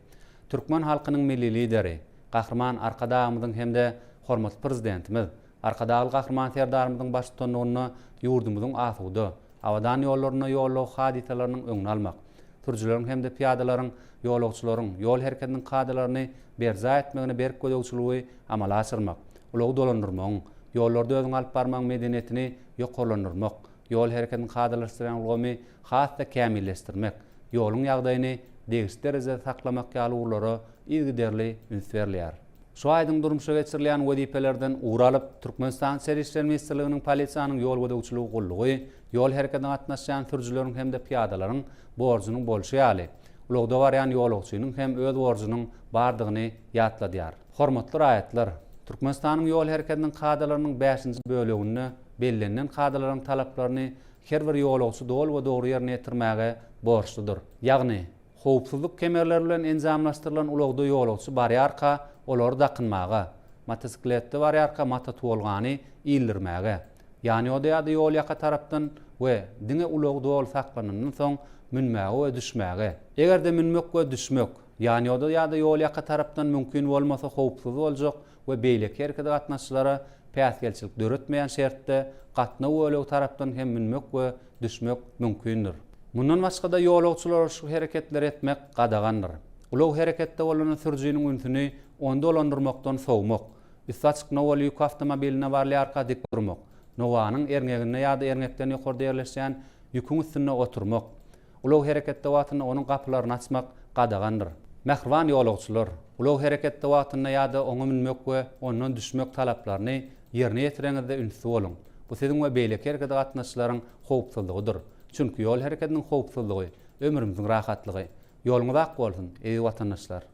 Türkmen halkynyň Milli Lideri, Gahryman Arkadagymyzyň hem-de hormatly Prezidentimiz Arkadagly Gahryman Serdarymyzyň baştutanlygynda ýurdumyzyň asuda, abadan ýollarynda ýol-ulag hadysalarynyň öňüni almak, sürüjileriň hem-de pyýadalaryň, ýolagçylaryň ýol hereketiniň kadalaryny berjaý etmegine berk gözegçiligi amala aşyrmak, ulagy dolandyrmagyň, ýollarda özüňi alyp barmagyň medeniýetini ýokarlandyrmak, ýol hereketini kadalaşdyrýan ulgamy has-da kämilleşdirmek, ýoluň ýagdaýyny degişli derejede saklamak ýaly ugurlara yzygiderli üns berilýär. Şu aýdyň durmuşa geçirilýän wezipelerden ugur alyp, Türkmenistanyň Içeri işler ministrliginiň Polisiýanyň ýol gözegçiligi gullugy ýol hereketine gatnaşýan sürüjileriň hem-de pyýadalaryň borjunyň bolşy ýaly, ulagda barýan ýolagçynyň hem öz borjunyň bardygyny ýatladýar. Hormatly raýatlar! Türkmenistanyň ýol hereketiniň kadalarynyň bäşinji böleginde bellenilen kadalaryň talaplaryny her bir ýolagçy doly we dogry ýerine ýetirmäge borçludyr. Ýagny, howpsuzlyk kemerleri bilen enjamlaşdyrylan ulagda ýolagçy barýarka olary dakynmaga, motosikletde barýarka mototuwalgany ildirmäge, ýanýoda ýa-da ýol ýaka tarapdan we diňe ulag doly saklanandan soň münmäge we düşmäge. Eger-de münmek we düşmek ýanýoda ýa-da ýol ýaka tarapdan mümkin bolmasa howpsuz boljak we beýleki herkete gatnaşyjylara päsgelçilik döretmeýän şertde gatnaw bölegi tarapdan hem münmek we düşmek mümkindir. Mundan başga-da ýolagçylara şu hereketleri etmek gadagandyr. Ulag hereketde bolanda sürüjiniň ünsüni ony dolandyrmakdan sowmak, üsti açyk nowaly ýük awtomobilinde barylýarka dik durmak, nowanyň erňeginde ýa-da erňekden ýokarda ýerleşýän ýüküň üstünde oturmak, Ulag hereketde wagtynda onuň gapylaryny açmak gadagandyr. Mähriban ýolagçylar! Ulag hereketde wagtynda ýa-da oňa münmek we ondan düşmek talaplaryny ýerine ýetireňizde ünsli boluň. Bu siziň we beýleki herekete gatnaşyjylaryň howpsuzlygydyr. Çünki ýol hereketiniň howpsuzlygy, ömrümiziň rahatlygy. Ýoluňyz ak bolsun, eziz watandaşlar!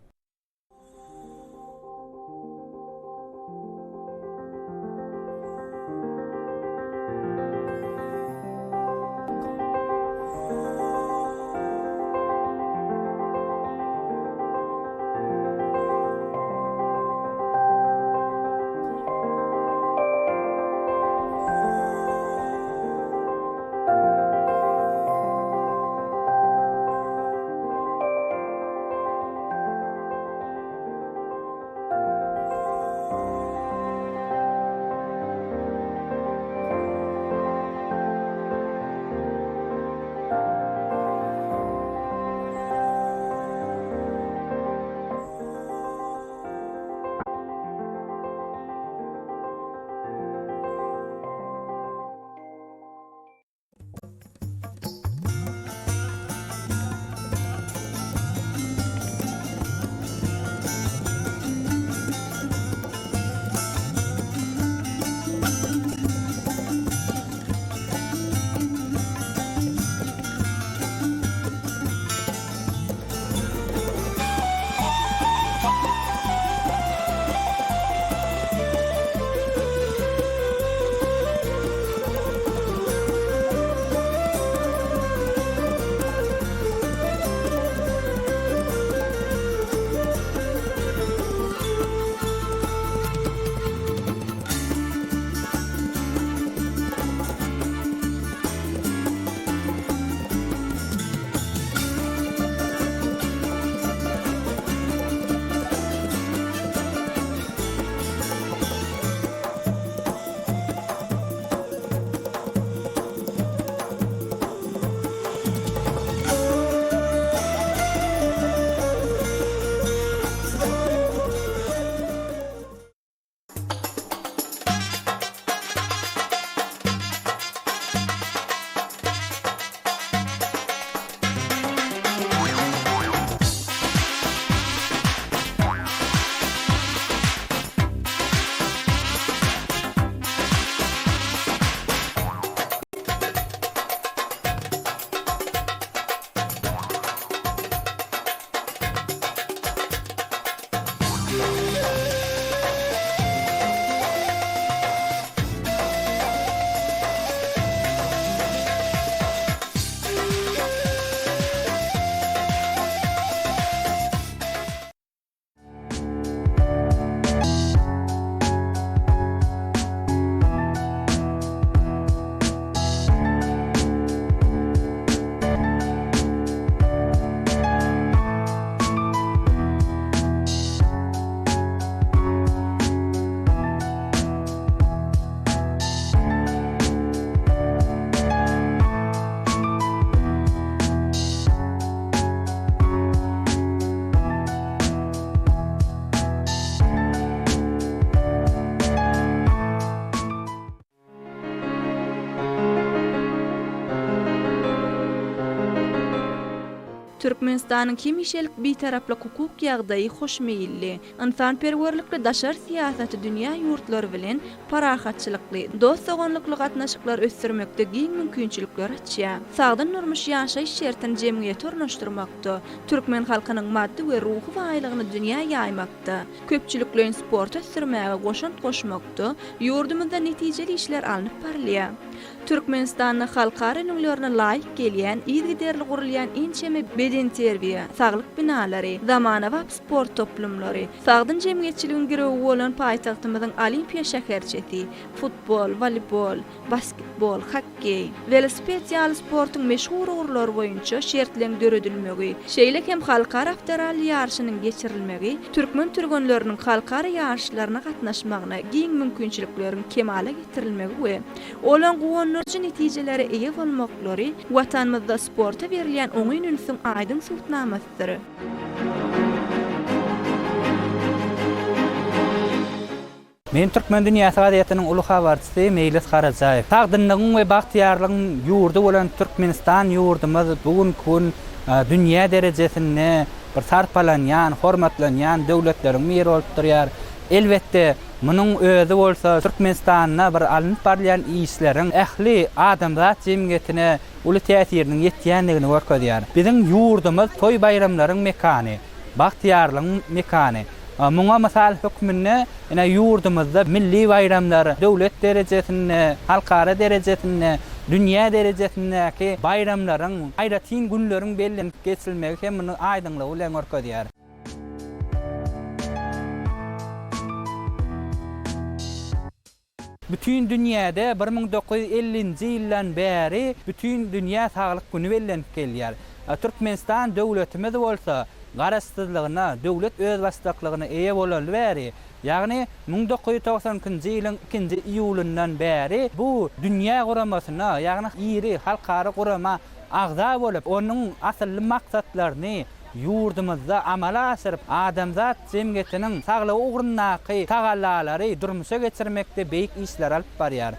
Türkmenistanyň hemişelik Bitaraplyk hukuk ýagdaýy hoşmeýilli, ynsanperwerlikli daşary syýasaty dünýä ýurtlary bilen parahatçylykly, dost-doganlykly gatnaşyklary ösdürmekde giň mümkinçilikleri açýar. Sagdyn durmuş ýaşaýyş şertini jemgyýete ornaşdyrmakda, türkmen halkynyň maddy we ruhy baýlygyny dünýä ýaýmakda, köpçülikleýin sporty ösdürmäge goşant goşmakda ýurdumyzda netijeli işler alnyp barylýar. Türkmenistanda halkara ülňülerine laýyk gelýän, yzygiderli gurulýan ençeme bedenterbiýe, saglyk binalary, zamanabap sport toplumlary, sagdyn jemgyýetçiligiň girewi bolan paýtagtymyzyň Olimpiýa şäherçesi, futbol, woleýbol, basketbol, hokkeý, welosiped ýaly sportuň meşhur ugurlary boýunça şertleň döredilmegi, şeýle hem halkara awtoralli ýaryşynyň geçirilmegi türkmen türgenleriniň halkara ýaryşlaryna gatnaşmagyna giň mümkinçilikleriň kemala getirilmegi we olaň guwandyryjy netijelere eýe bolmaklary Watanymyzda sporta berilýän oňyn ünsüň aýdyň subutnamasydyr. Men Türkmen dünýäsi gazetiniň uly habarçysy Meýlis Garajaýew. Sagdynlygyň we bagtyýarlygyň ýurdy bolan Türkmenistan ýurdumyz bu günki gün dünýä derejesinde bir sarpalanýan, hormatlanýan döwletleriň biri bolup durýar. Elbetde, Munuň özi bolsa Türkmenistanda bir alnyp barylýan işleriň ähli adamzat jemgyýetine uly täsiriniň ýetýändigini görkezýär. Biziň ýurdumyz toý-baýramlaryň mekany, bagtyýarlygyň mekany. Muňa mysal hökmünde ine ýurdumyzda milli baýramlar döwlet derejesinde, halkara derejesinde, dünýä derejesindäki baýramlaryň, aýratyn günleriň bellenip geçilmegi hem muny aýdyňlygy bilen görkezýär. Bütin dünýäde 1950-nji ýyldan bäri Bütindünýä saglyk güni bellenip gelýär. Türkmenistan döwletimiz bolsa Garaşsyzlygyna, döwlet özbaşdaklygyna eýe bolaly bäri, ýagny 1992-nji ýylyň ikinji iýulyndan bäri bu dünýä guramasyna, ýagny iri halkara gurama agza bolup, onuň asylly maksatlaryny ýurdumyzda amala aşyryp, adamzat jemgyýetiniň saglygy ugrundaky tagallalary durmuşa geçirmekde beýik işleri alyp barýar.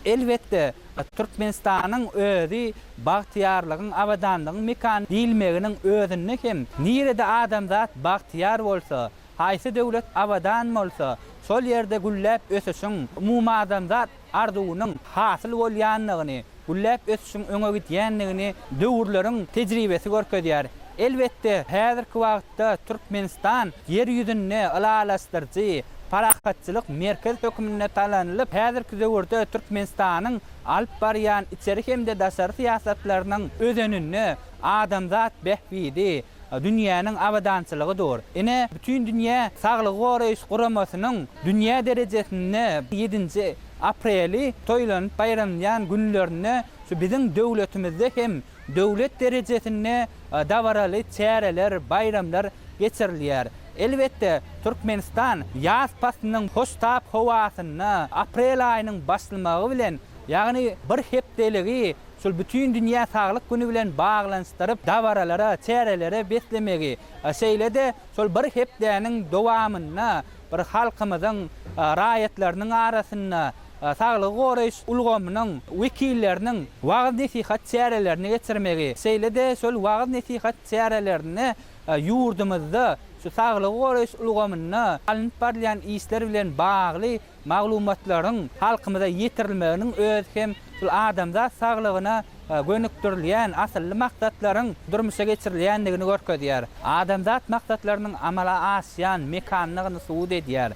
Elbetde, Türkmenistanyň özi bagtyýarlygyň, abadanlygyň mekany diýilmeginiň özünde hem nirede adamzat bagtyýar bolsa, haýsy döwlet abadan bolsa, şol ýerde gülläp ösüşiň, umumadamzat arzuwynyň hasyl bolýandygyny, gülläp ösüşiň öňe gidýändigini döwürleriň tejribesi görkezýär. Elbetde, häzirki wagtda Türkmenistan Ýer ýüzünde ylalaşdyryjy, parahatçylyk merkez hökmünde tananylyp, häzirki döwürde Türkmenistanyň alyp barýan içeri hem-de daşary syýasatlarynyň özeninde adamzat bähbidi, dünýäniň abadançylygy dur. Ine, Bütindünýä Saglygy Goraýyş Guramasynyň dünýä derejesinde ýedinji apreli toýlanyp baýramlanýan günlerinde şu biziň döwletimizde hem döwlet derejesinde dabaraly çäreler, baýramlar geçirilýär. Elbetde, Türkmenistan ýaz paslynyň hoştap howasynda aprel aýynyň başlmagy bilen, ýagny bir hepdeligi Şol Bütindünýä saglyk güni bilen baglanyşdyryp dabaralara, çärelere beslemegi, şeýle-de şol bir hepdäniň dowamynda bir halkymyzyň, raýatlarynyň arasynda saglygy goraýyş ulgamynyň wekilleriniň wagyz-nesihat çärelerini geçirmegi, şeýle-de şol wagyz-nesihat çärelerinde ýurdumyzda şu saglygy goraýyş ulgamynda alnyp barylýan işler bilen bagly maglumatlaryň halkymyza ýetirilmeginiň özi hem şol adamzat saglygyna gönükdirilýän asylly maksatlaryň durmuşa geçirilýändigini görkezýär. Adamzat maksatlarynyň amala aşýan mekandygyny subut edýär.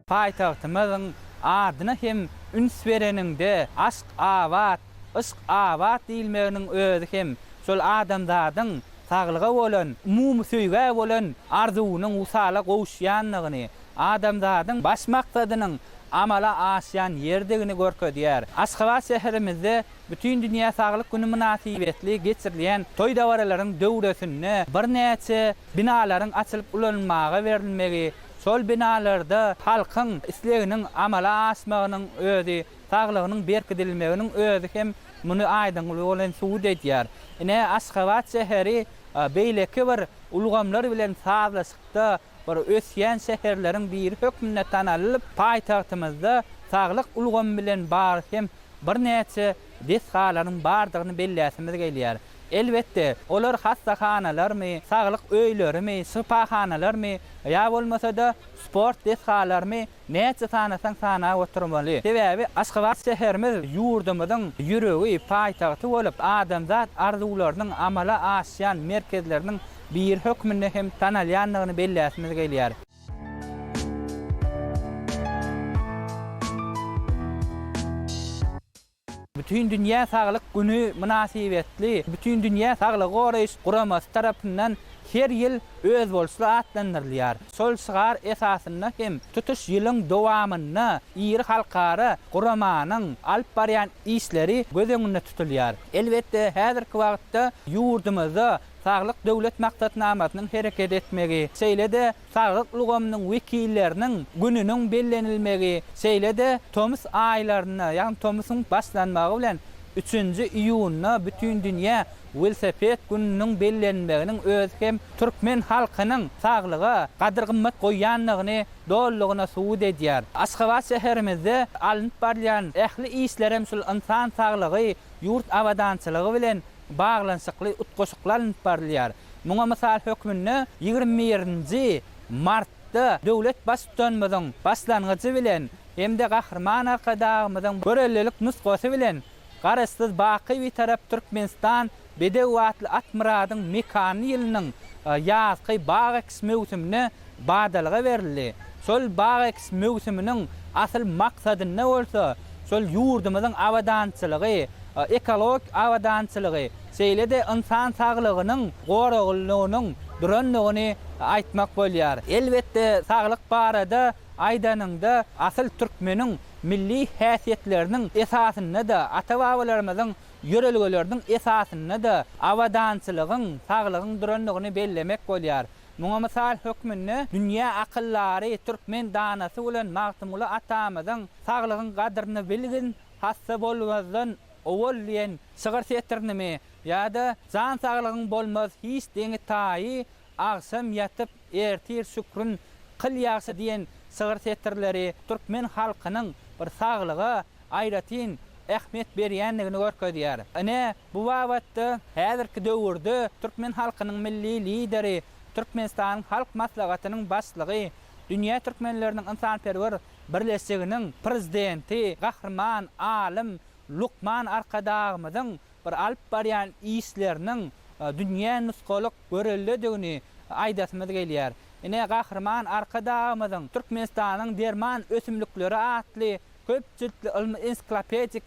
Paýtagtymyzyň adyna hem üns bereniňde, Aşk abat, yşk abat diýilmeginiň özi hem şol adamzadyň saglyga bolan, umumy söýgä bolan arzuwynyň wysala gowuşýandygyny, adamzadyň baş maksadynyň amala aşýan ýerdigini görkezýär. Aşgabat şäherimizde Bütindünýä saglyk güni mynasybetli geçirilýän toý-dabaralaryň döwresinde birnäçe binalaryň açylyp ulanylmaga berilmegi, Şol binalarda halkyň isleginiň amala aşmagynyň özi, saglygynyň berkidilmeginiň özi hem muny aýdyňlygy bilen subut edýär. Ine, Aşgabat şäheri beýleki bir ulgamlar bilen sazlaşykda bir ösýän şäherleriň biri hökmünde tanalyp, paýtagtymyzda saglyk ulgamy bilen bagly hem birnäçe desgalaryň bardygyny belläsimiz gelýär. Elbetde, olar hassahanalarmy, saglyk öýlerimi, şypahanalarmy ýa bolmasa-da sport desgalarymy näçe sanasaň sanap oturmaly. Sebäbi Aşgabat şäherimiz ýurdumyzyň ýüregi, paýtagty bolup, adamzat arzuwlarynyň amala aşýan merkezleriniň biri hökmünde hem tanalýandygyny belläsimiz gelýär. Bütindünýä saglyk güni mynasybetli Bütindünýä saglygy goraýyş guramasy tarapyndan her ýyl özboluşly atlandyrylýar. Şol şygar esasynda hem tutuş ýylyň dowamynda iri halkara guramanyň alyp barýan işleri göz öňünde tutulýar. Elbetde, häzirki wagtda ýurdumyzda Saglyk Döwlet maksatnamasynyň hereket etmegi, şeýle-de saglyk ulgamynyň wekilleriniň gününiň bellenilmegi, şeýle-de tomus aýlarynda, ýagny tomusyň başlanmagy bilen üçünji iýunda Bütindünýä welosiped gününiň bellenilmeginiň özi hem türkmen halkynyň saglyga gadyr-gymmat goýýandygyny dolulygyna subut edýär. Aşgabat şäherimizde alnyp barylýan ähli işlerem şul ynsan saglygy, ýurt abadançylygy bilen baglanyşykly utgaşykly alnyp barylýar. Muňa mysal hökmünde 21 nji martda döwlet Baştutanymyzyň başlangyjy bilen hem-de Gahryman Arkadagymyzyň göreldelik nusgasy bilen Garaşsyz, baky Bitarap Türkmenistan bedew atly at myradyň mekany ýylynyň ýazky bag ekiş möwsümine badalga berildi. Şol bag ekiş möwsüminiň asyl maksadynda bolsa şol ýurdumyzyň abadançylygy, ekologik abadançylygy, şeýle-de ynsan saglygynyň goraglylygynyň durandygyny aýtmak bolýar. Elbetde, saglyk barada aýdanyňda, asyl türkmeniň milli häsiýetleriniň esasynda-da, ata-babalarymyzyň ýörelgeleriniň esasynda-da abadançylygyň, saglygyň durandygyny bellemek bolýar. Muňa mysal hökmünde dünýä akyldary, türkmen danasy bolan Magtymguly atamyzyň Saglygyň gadryny bilgin, hassa bolmazdan owal diýen şygyr setirinimi ýa-da Jan saglygyň bolmaz hiç deňi-taýy, agşam ýatyp, ertir şükrün kyl ýagşy diýen şygyr setirleri türkmen halkynyň bir saglyga aýratyn ähmiýet berýändigini görkezýär. Ine, bu babatda häzirki döwürde türkmen halkynyň Milli Lideri, Türkmenistanyň Halk Maslahatynyň Başlygy, Dünýä türkmenleriniň ynsanperwer birleşiginiň Prezidenti Gahryman alym lukman Arkadagymyzyň bir alyp barýan işleriniň dünýä nusgalyk göreldedigini aýdasymyz gelýär. Ine, Gahryman Arkadagymyzyň Türkmenistanyň derman ösümlikleri atly köp jiltli ylmy-ensiklopedik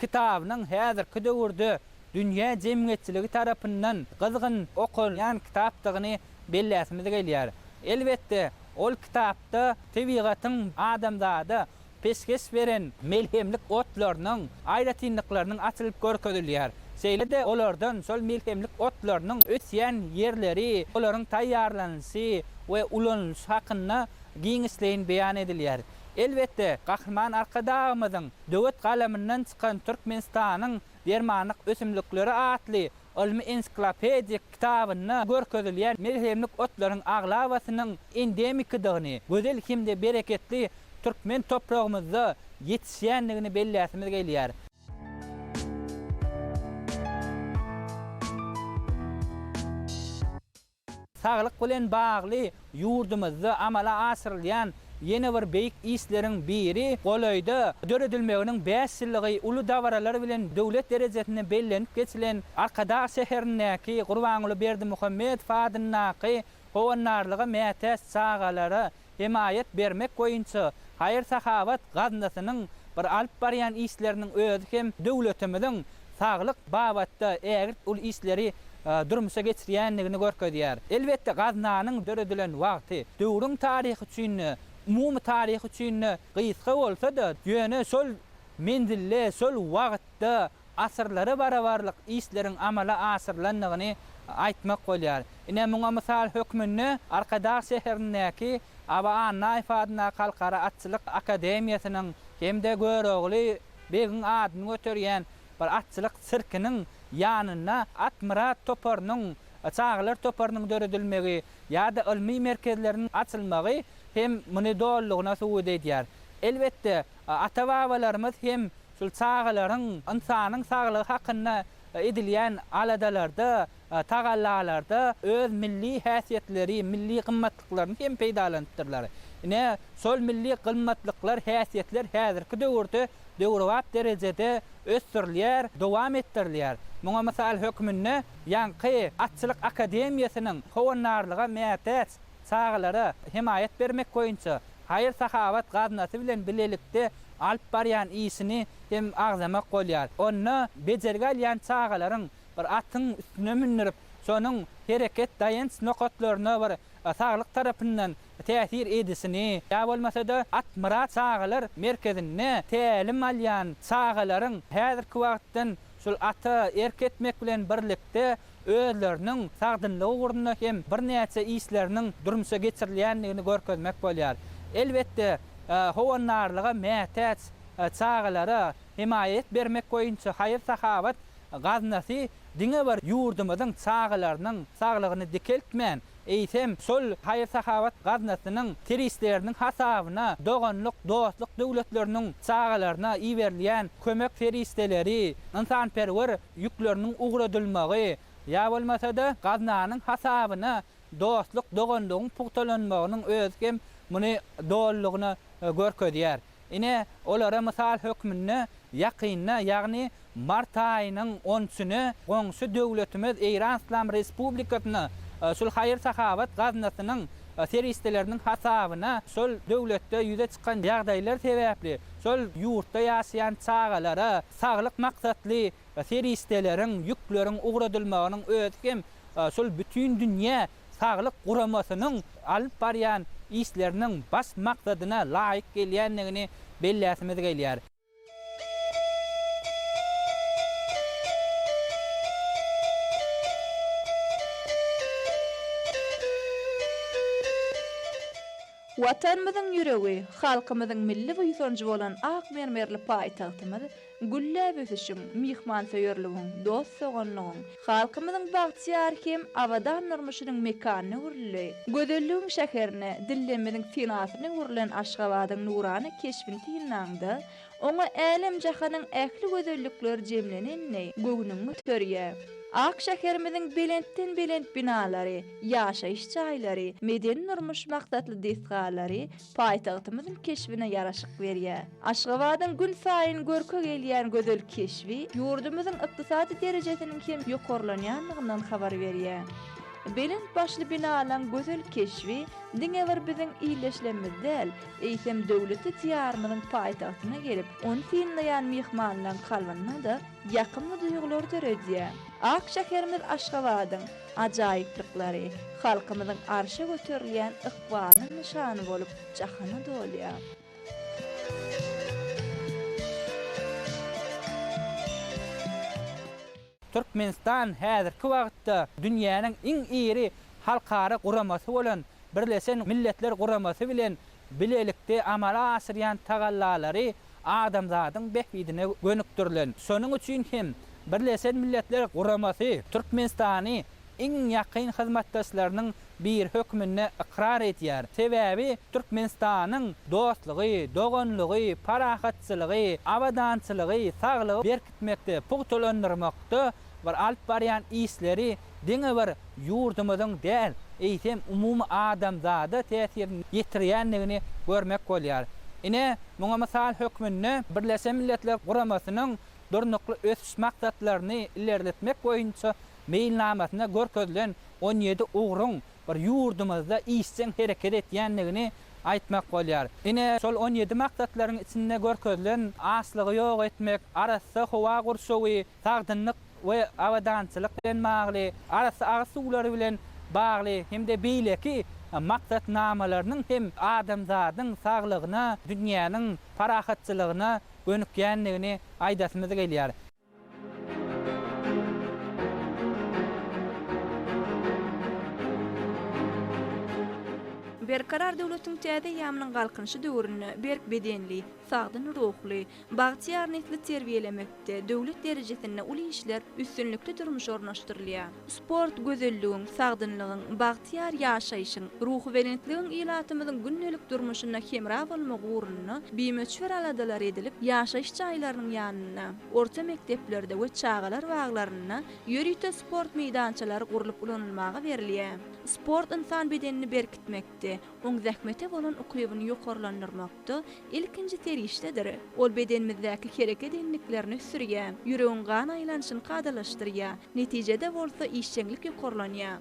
kitabynyň häzirki döwürde dünýä jemgyýetçiligi tarapyndan gyzgyn okalýan kitapdygyny belläsimiz gelýär. Elbetde, ol kitapda tebigatyň adamzada peşgeş beren melhemlik otlarynyň aýratynlyklarynyň açylyp görkezilýär. Şeýle-de olardan şol melhemlik otlarynyň ösýän ýerleri, olaryň taýýarlanylyşy we ulanylyşy hakynda giňişleýin beýan edilýär. Elbetde, Gahryman Arkadagymyzyň döwet galamyndan çykan Türkmenistanyň dermanlyk ösümlikleri atly ylmy-ensiklopedik kitabynda görkezilýän melhemlik otlaryň aglabasynyň endemikidigini, gözel hem-de bereketli türkmen topragymyzda ýetişýändigini belläsimiz gelýär. Saglyk bilen bagly ýurdumyzda amala aşyrylýan ýene bir beýik işleriň biri golaýda döredilmeginiň bäş ýyllygy uly dabaralar bilen döwlet derejesinde bellenip geçilen Arkadag şäherindäki Gurbanguly Berdimuhamedow adyndaky howandarlyga mätäç çagalara hemaýat bermek boýunça haýyr-sahawat gaznasynyň bir alyp barýan işleriniň özi hem döwletimiziň saglyk babatda ägirt uly işleri durmuşa geçirýändigini görkezýär. Elbetde, gaznanyň döredilen wagty döwrüň taryhy üçin-de, umumy taryh üçin-de gysga bolsa-da, ýöne şol menzilde, şol wagtda asyrlara barabarlyk işleriň amala aşyrylandygyny aýtmak bolýar. Ine, muňa mysal hökmünde Arkadag şäherindäki Aba Annaýew adyndaky Halkara atçylyk akademiýasynyň hem-de Görogly begiň adyny göterýän bir atçylyk sirkiniň ýanynda At-Myrat toparynyň, çagalar toparynyň döredilmegi ýa-da ylmy merkezleriniň açylmagy hem muny dolulygyna subut edýär. Elbetde, ata-babalarymyz hem Şul çagalaryň, ynsanyň saglygy hakynda edilýän aladalarda, tagallalarda öz milli häsiýetleri, milli gymmatlyklaryny hem peýdalanypdyrlar. Ine, şol milli gymmatlyklar, häsiýetler häzirki döwürde döwrebap derejede ösdürilýär, dowam etdirilýär. Muňa mysal hökmünde ýaňky Atçylyk akademiýasynyň howandarlyga mätäç çagalara hemaýat bermek boýunça haýyr-sahawat gaznasy bilen bilelikde alyp barýan işini hem agzamak bolýar. Onda bejergi alýan çagalaryň bir atyň üstüne mündürip, şonuň hereket daýanç nokatlaryna bir saglyk tarapyndan täsir edişini, ýa bolmasa-da Atmyrat çagalar merkezinde tälim alýan çagalaryň häzirki wagtdan şol ata erk etmek bilen birlikde özleriniň sagdynlygy ugrunda hem birnäçe işleriniň durmuşa geçirilýändigini görkezmek bolýar. Elbetde, howandarlyga mätäç çagalara hemaýat bermek boýunça haýyr-sahawat gaznasy diňe bir ýurdumyzyň çagalarynyň saglygyny dikeltmän, eýsem, şol haýyr-sahawat gaznasynyň serişdeleriniň hasabyna doganlyk, dostluk döwletleriniň çagalaryna iberilýän kömek serişdeleri, ynsanperwer ýükleriniň ugradylmagy, ýa bolmasa-da, gaznanyň hasabyna dostluk, doganlygyň pugtalanmagynyň özi hem muny dolulygyna görkezýär. Ine, olara mysal hökmünde ýakynda, ýagny mart aýynyň onusine goňşy döwletimiz Eýran Yslam Respublikasyna şol haýyr-sahawat gaznasynyň serişdeleriniň hasabyna şol döwletde ýüze çykan ýagdaýlar sebäpli şol ýurtda ýaşaýan çagalara saglyk maksatly serişdeleriň, ýükleriň ugradylmagynyň özi hem şol bütindünýä Saglyk guramasynyň alyp barýan işleriniň baş maksadyna laýyk gelýändigini belläsimiz gelýär. Watanymyzyň ýüregi, halkymyzyň milli buýsanjy bolan ak mermerli paýtagtymyz gülläp ösüşiň, myhmansöýerligiň, dost-doganlygyň, halkymyzyň bagtyýar hem abadan durmuşynyň mekanyna öwrüldi. Gözelligiň şäherine, dillerimiziň senasyna öwrülen Aşgabadyň nurana keşbini synlaňda, oňa älem-jahanyň ähli gözellikleri jemlenenini göwnüň göterýär. Ak şäherimiziň belentden-belent binalary, ýaşaýyş jaýlary, medeni-durmuş maksatly desgalary paýtagtymyzyň keşbine ýaraşyk berýär. Aşgabadyň günsaýyn görke gelýän gözel keşbi ýurdumyzyň ykdysady derejesiniň hem ýokarlanýandygyndan habar berýär. Belent başly binalaň gözel keşbi diňe bir biziň ildeşlerimiz däl, eýsem döwletli Diýarymyzyň paýtagtyna gelip, ony synlaýan myhmanlaryň kalbynda-da ýakymly duýgulary döredýär. Ak şäherimiz Aşgabadyň ajaýyplyklary halkymyzyň arşa göterilýän ykbalynyň nyşany bolup jahana dolýar. Türkmenistan häzirki wagtda dünýäniň iň iri halkara guramasy bolan Birleşen Milletler Guramasy bilen bilelikde amala aşyrýan tagallalary adamzadyň bähbidine gönükdirilen. Şonuň üçin hem Birleşen Milletler Guramasy Türkmenistany iň ýakyn hyzmatdaşlarynyň biri hökmünde ykrar edýär. Sebäbi Türkmenistanyň dostlugy, doganlygy, parahatçylygy, abadançylygy, saglygy berkitmekde, pugtalandyrmakda bir alyp barýan işleri diňe bir ýurdumyzyň däl, eýsem, umumy adamzada täsirini ýetirýändigini görmek bolýar. Ine, muňa mysal hökmünde Birleşen Milletler Guramasynyň Durnukly ösüş maksatlaryny ilerletmek boýunça meýilnamasynda görkezilen 17 ugruň bir ýurdumyzda işjeň hereket etýändigini aýtmak bolýar. Ine, şol 17 maksatlaryň içinde görkezilen açlygy ýok etmek, arassa howa gurşawy, sagdynlyk we abadançylyk bilen bagly, arassa agyz suwlary bilen bagly hem-de beýleki maksatnamalarynyň hem adamzadyň saglygyna, dünýäniň parahatçylygyna gönükýändigini aýdasymyz gelýär. Berkarar döwletiň täze eýýamynyň Galkynyşy döwründe berk bedenli, sagdyn ruhly, bagtyýar nesli terbiýelemekde döwlet derejesinde uly işler üstünlikli durmuşa ornaşdyrylýar. Sport gözelligiň, sagdynlygyň, bagtyýar ýaşaýşyň, ruhubelentligiň ilatymyzyň gündelik durmuşynda hemra bolmagy ugrunda bimöçber aladalar edilip, ýaşaýyş jaýlarynyň ýanynda, orta mekdeplerde we çagalar baglarynda ýörite sport meýdançalary gurlup ulanylmaga berilýär. Sport ynsan bedenini berkitmekde, oň zähmete bolan ukybyny ýokarlandyrmakda ilkinji serişdedir. Ol bedenimizdäki hereket endiklerini ösdürýär, ýüregiň gan aýlanyşyny kadalaşdyrýar, netijede bolsa işjeňlik ýokarlanýar.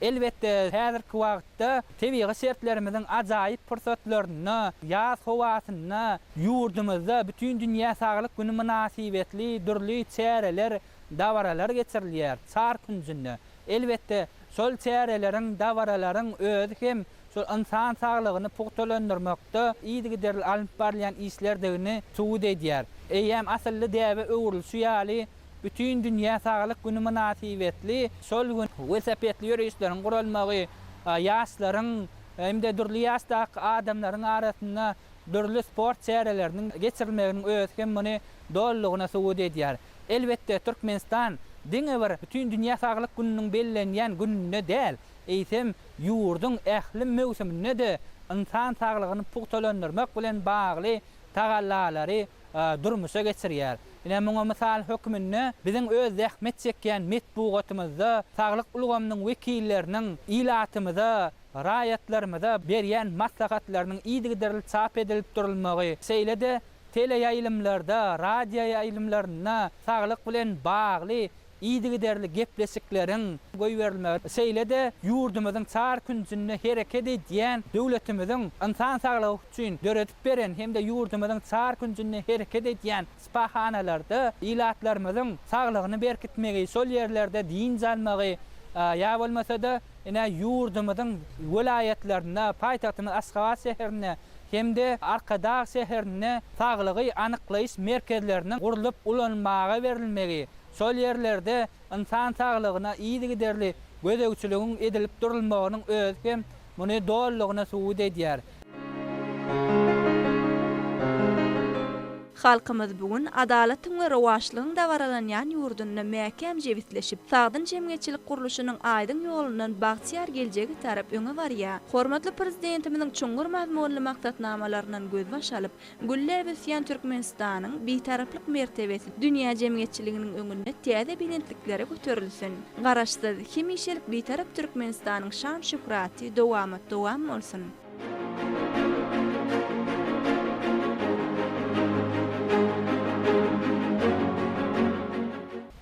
Elbetde, häzirki wagtda tebigy şertlerimiziň ajaýyp pursatlarynda, ýaz howasynda ýurdumyzda Bütindünýä saglyk güni mynasybetli dürli çäreler, dabaralar geçirilýär, çar künjünde. Elbetde, şol çäreleriň, dabaralaryň özi hem şol ynsan saglygyny pugtalandyrmakda yzygiderli alnyp barylýan işlerdigini subut edýär. Eýýäm asylly däbe öwrülişi ýaly, Bütindünýä saglyk güni mynasybetli şol gün welosipedli ýörişleriň guralmagy, ýaşlaryň hem-de dürli ýaşdaky adamlaryň arasynda dürli sport çäreleriniň geçirilmeginiň özi hem muny dolulygyna subut edýär. Elbetde, Türkmenistan diňe bir Bütindünýä saglyk gününiň bellenýän gününde däl, eýsem, ýurduň ähli möwsüminde-de ynsan saglygyny pugtalandyrmak bilen bagly tagallalary durmuşa geçirýär. Ine, muňa mysal hökmünde biziň öz zähmet çekýän metbugatymyzda saglyk ulgamynyň wekilleriniň ilatymyza, raýatlarymyza berýän maslahatlarynyň yzygiderli çap edilip durulmagy, şeýle-de teleýaýlymlarda, radioýaýlymlarynda saglyk bilen bagly yzygiderli gepleşikleriň goýberilmegi, şeýle-de ýurdumyzyň çar künjünde hereket edýän döwletimiziň ynsan saglygy üçin döredip beren hem-de ýurdumyzyň çar künjünde hereket edýän şypahanalarda ilatlarymyzyň saglygyny berkitmegi, şol ýerlerde dynç almagy ýa bolmasa-da ine ýurdumyzyň welaýatlarynda, paýtagtymyz Aşgabat şäherinde hem-de Arkadag şäherinde saglygy anyklaýyş merkezleriniň gurlup ulanmaga berilmegi, şol ýerlerde ynsan saglygyna yzygiderli gözegçiligiň edilip durulmagynyň özi hem muny dolulygyna subut edýär. Halkymyz bu gün adalatyň we rowaçlygyň dabaralanýan ýurdunda mäkäm jebisleşip, sagdyn jemgyýetçilik gurluşynyň aýdyň ýolundan bagtyýar geljege tarap öňe barýar. Hormatly Prezidentimiziň çuňňur mazmunly maksatnamalaryndan gözbaş alyp, gülläp ösýän Türkmenistanyň Bitaraplyk mertebesi dünýä jemgyýetçiliginiň öňünde täze belentliklere göterilsin! Garaşsyz, hemişelik Bitarap Türkmenistanyň şan-şöhraty dowamat-dowam bolsun!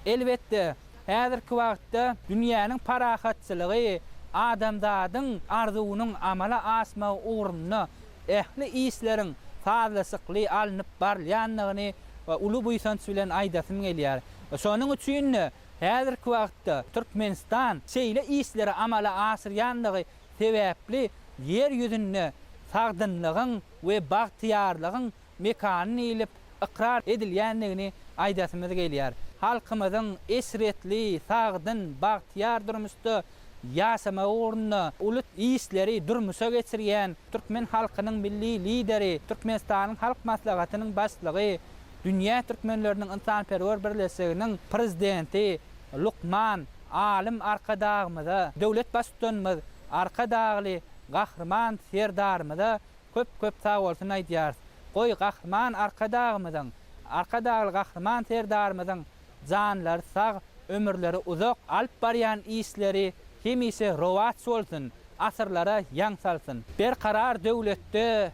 Elbetde, häzirki wagtda dünýäniň parahatçylygy, adamzadyň arzuwynyň amala aşmagy ugrunda ähli işleriň sazlaşykly alnyp barylýandygyny uly buýsanç bilen aýdasym gelýär. Şonuň üçin-de, häzirki wagtda Türkmenistan şeýle işleri amala aşyrýandygy sebäpli Ýer ýüzünde sagdynlygyň we bagtyýarlygyň mekany diýlip ykrar edilýändigini aýdasymyz gelýär. Halkymyzyň eşretli, sagdyn, bagtyýar durmuşda ýaşamagy ugrunda uly işleri durmuşa geçirýän türkmen halkynyň Milli Lideri, Türkmenistanyň Halk Maslahatynyň Başlygy, Dünýä türkmenleriniň ynsanperwer birleşiginiň Prezidenti lukman alym Arkadagymyza, döwlet Baştutanymyz Arkadagly Gahryman Serdarymyza köp-köp sagbolsun aýdýarys. Goý, Gahryman Arkadagymyzyň, Arkadagly Gahryman Serdarymyzyň janlary sag, ömürleri uzak, alyp barýan işleri hemişe rowaç bolsun, asyrlara ýaň salsyn! Berkarar döwletde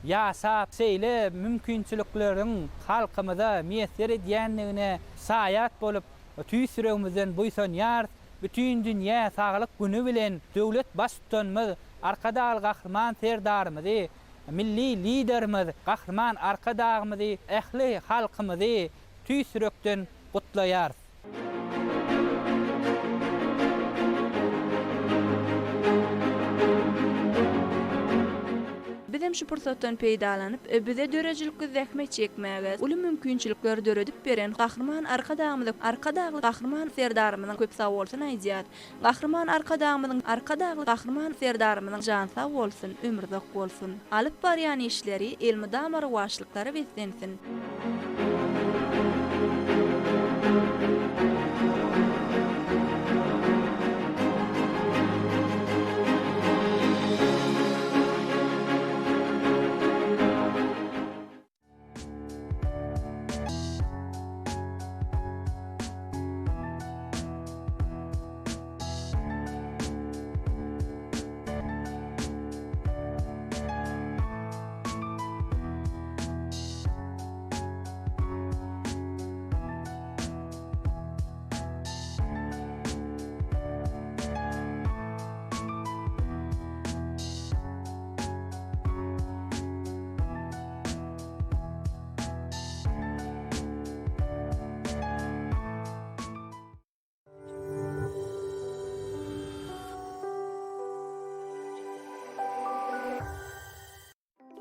ýaşap, şeýle mümkinçilikleriň halkymyza miýesser edýändigine şaýat bolup, tüýs ýüregimizden buýsanýarys. Bütindünýä saglyk güni bilen döwlet Baştutanymyz Arkadagly Gahryman Serdarymyzy, Milli Liderimiz Gahryman Arkadagymyzy, ähli halkymyzy tüýs ýürekden gutlaýarys. Bizem şu pursatdan peýdalanyp, bize döredijilikli zähmet çekmäge uly mümkinçilikleri döredip beren Gahryman Arkadagymyza, Arkadagly Gahryman Serdarymyzyň köp sagbolsun aýdýas. Gahryman Arkadagymyzyň, Arkadagly Gahryman Serdarymyzyň jany sag bolsun, ömri uzak bolsun! Alyp barýan işleri elmydama rowaçlyklara beslensin!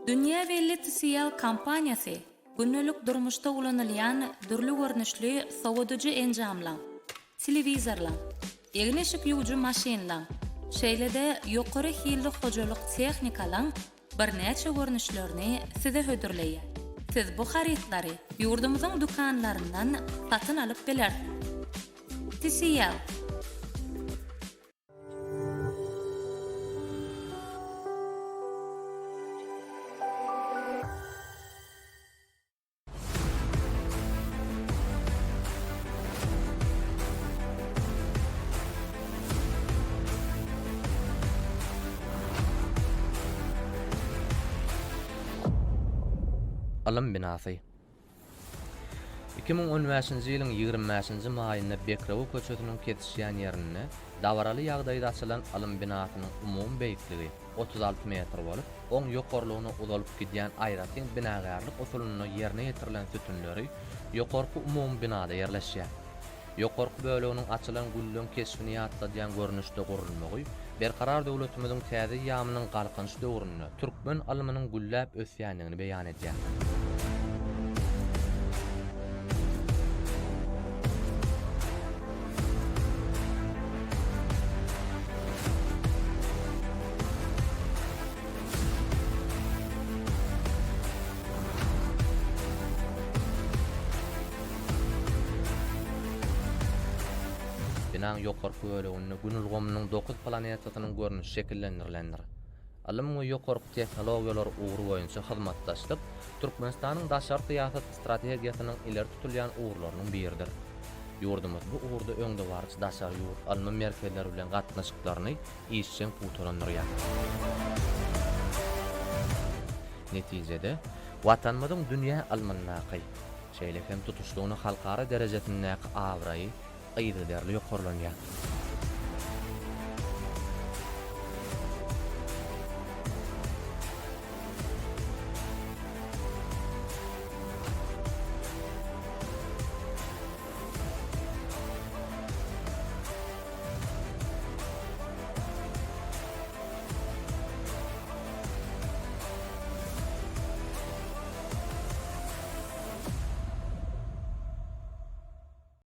Dünýä belli TCL kompaniýasy gündelik durmuşda ulanylýan dürli görnüşli sowadyjy enjamlaň, telewizorlaň, egin-eşik ýuwujy maşynlaň, şeýle-de ýokary hilli hojalyk tehnikalaň birnäçe görnüşlerini size hödürleýär. Siz bu harytlary ýurdumyzyň dükanlaryndan satyn alyp bilersiňiz. TCL. Ylym binasy. 2015-nji ýylyň 25-nji maýynda Bekrewe köçesiniň kesişýän ýerinde dabaraly ýagdaýda açylan Ylym binasynyň umumy beýikligi 36 metr bolup, oň ýokarlygyna uzalyp gidýän aýratyn binagärlik usulynda ýerine ýetirilen sütünleri ýokarky umumy binada ýerleşýär. Ýokarky böleginiň açylan gülleň keşbini ýatladýan görnüşde gurulmagy Berkarar döwletimiziň täze eýýamynyň Galkynyş döwründe türkmen ylmynyň gülläp ösýändigini beýan edýär. Binaň ýokarky böleginde Gün ulgamynyň dokuz planetasynyň görnüşi şekillendirilendir. Ylym we ýokarky tehnologiýalar ugry boýunça hyzmatdaşlyk Türkmenistanyň daşary syýasat strategiýasynyň ileri tutulýan ugurlarynyň biridir. Ýurdumyz bu ugurda öňdebaryjy daşary ýurt ylmy merkezleri bilen gatnaşyklaryny işjeň pugtalandyrýar. Netijede, Watanymyzyň dünýä ylmyndaky, şeýle hem tutuşlygyna halkara derejesindäki abraýy yzygiderli ýokarlanýar.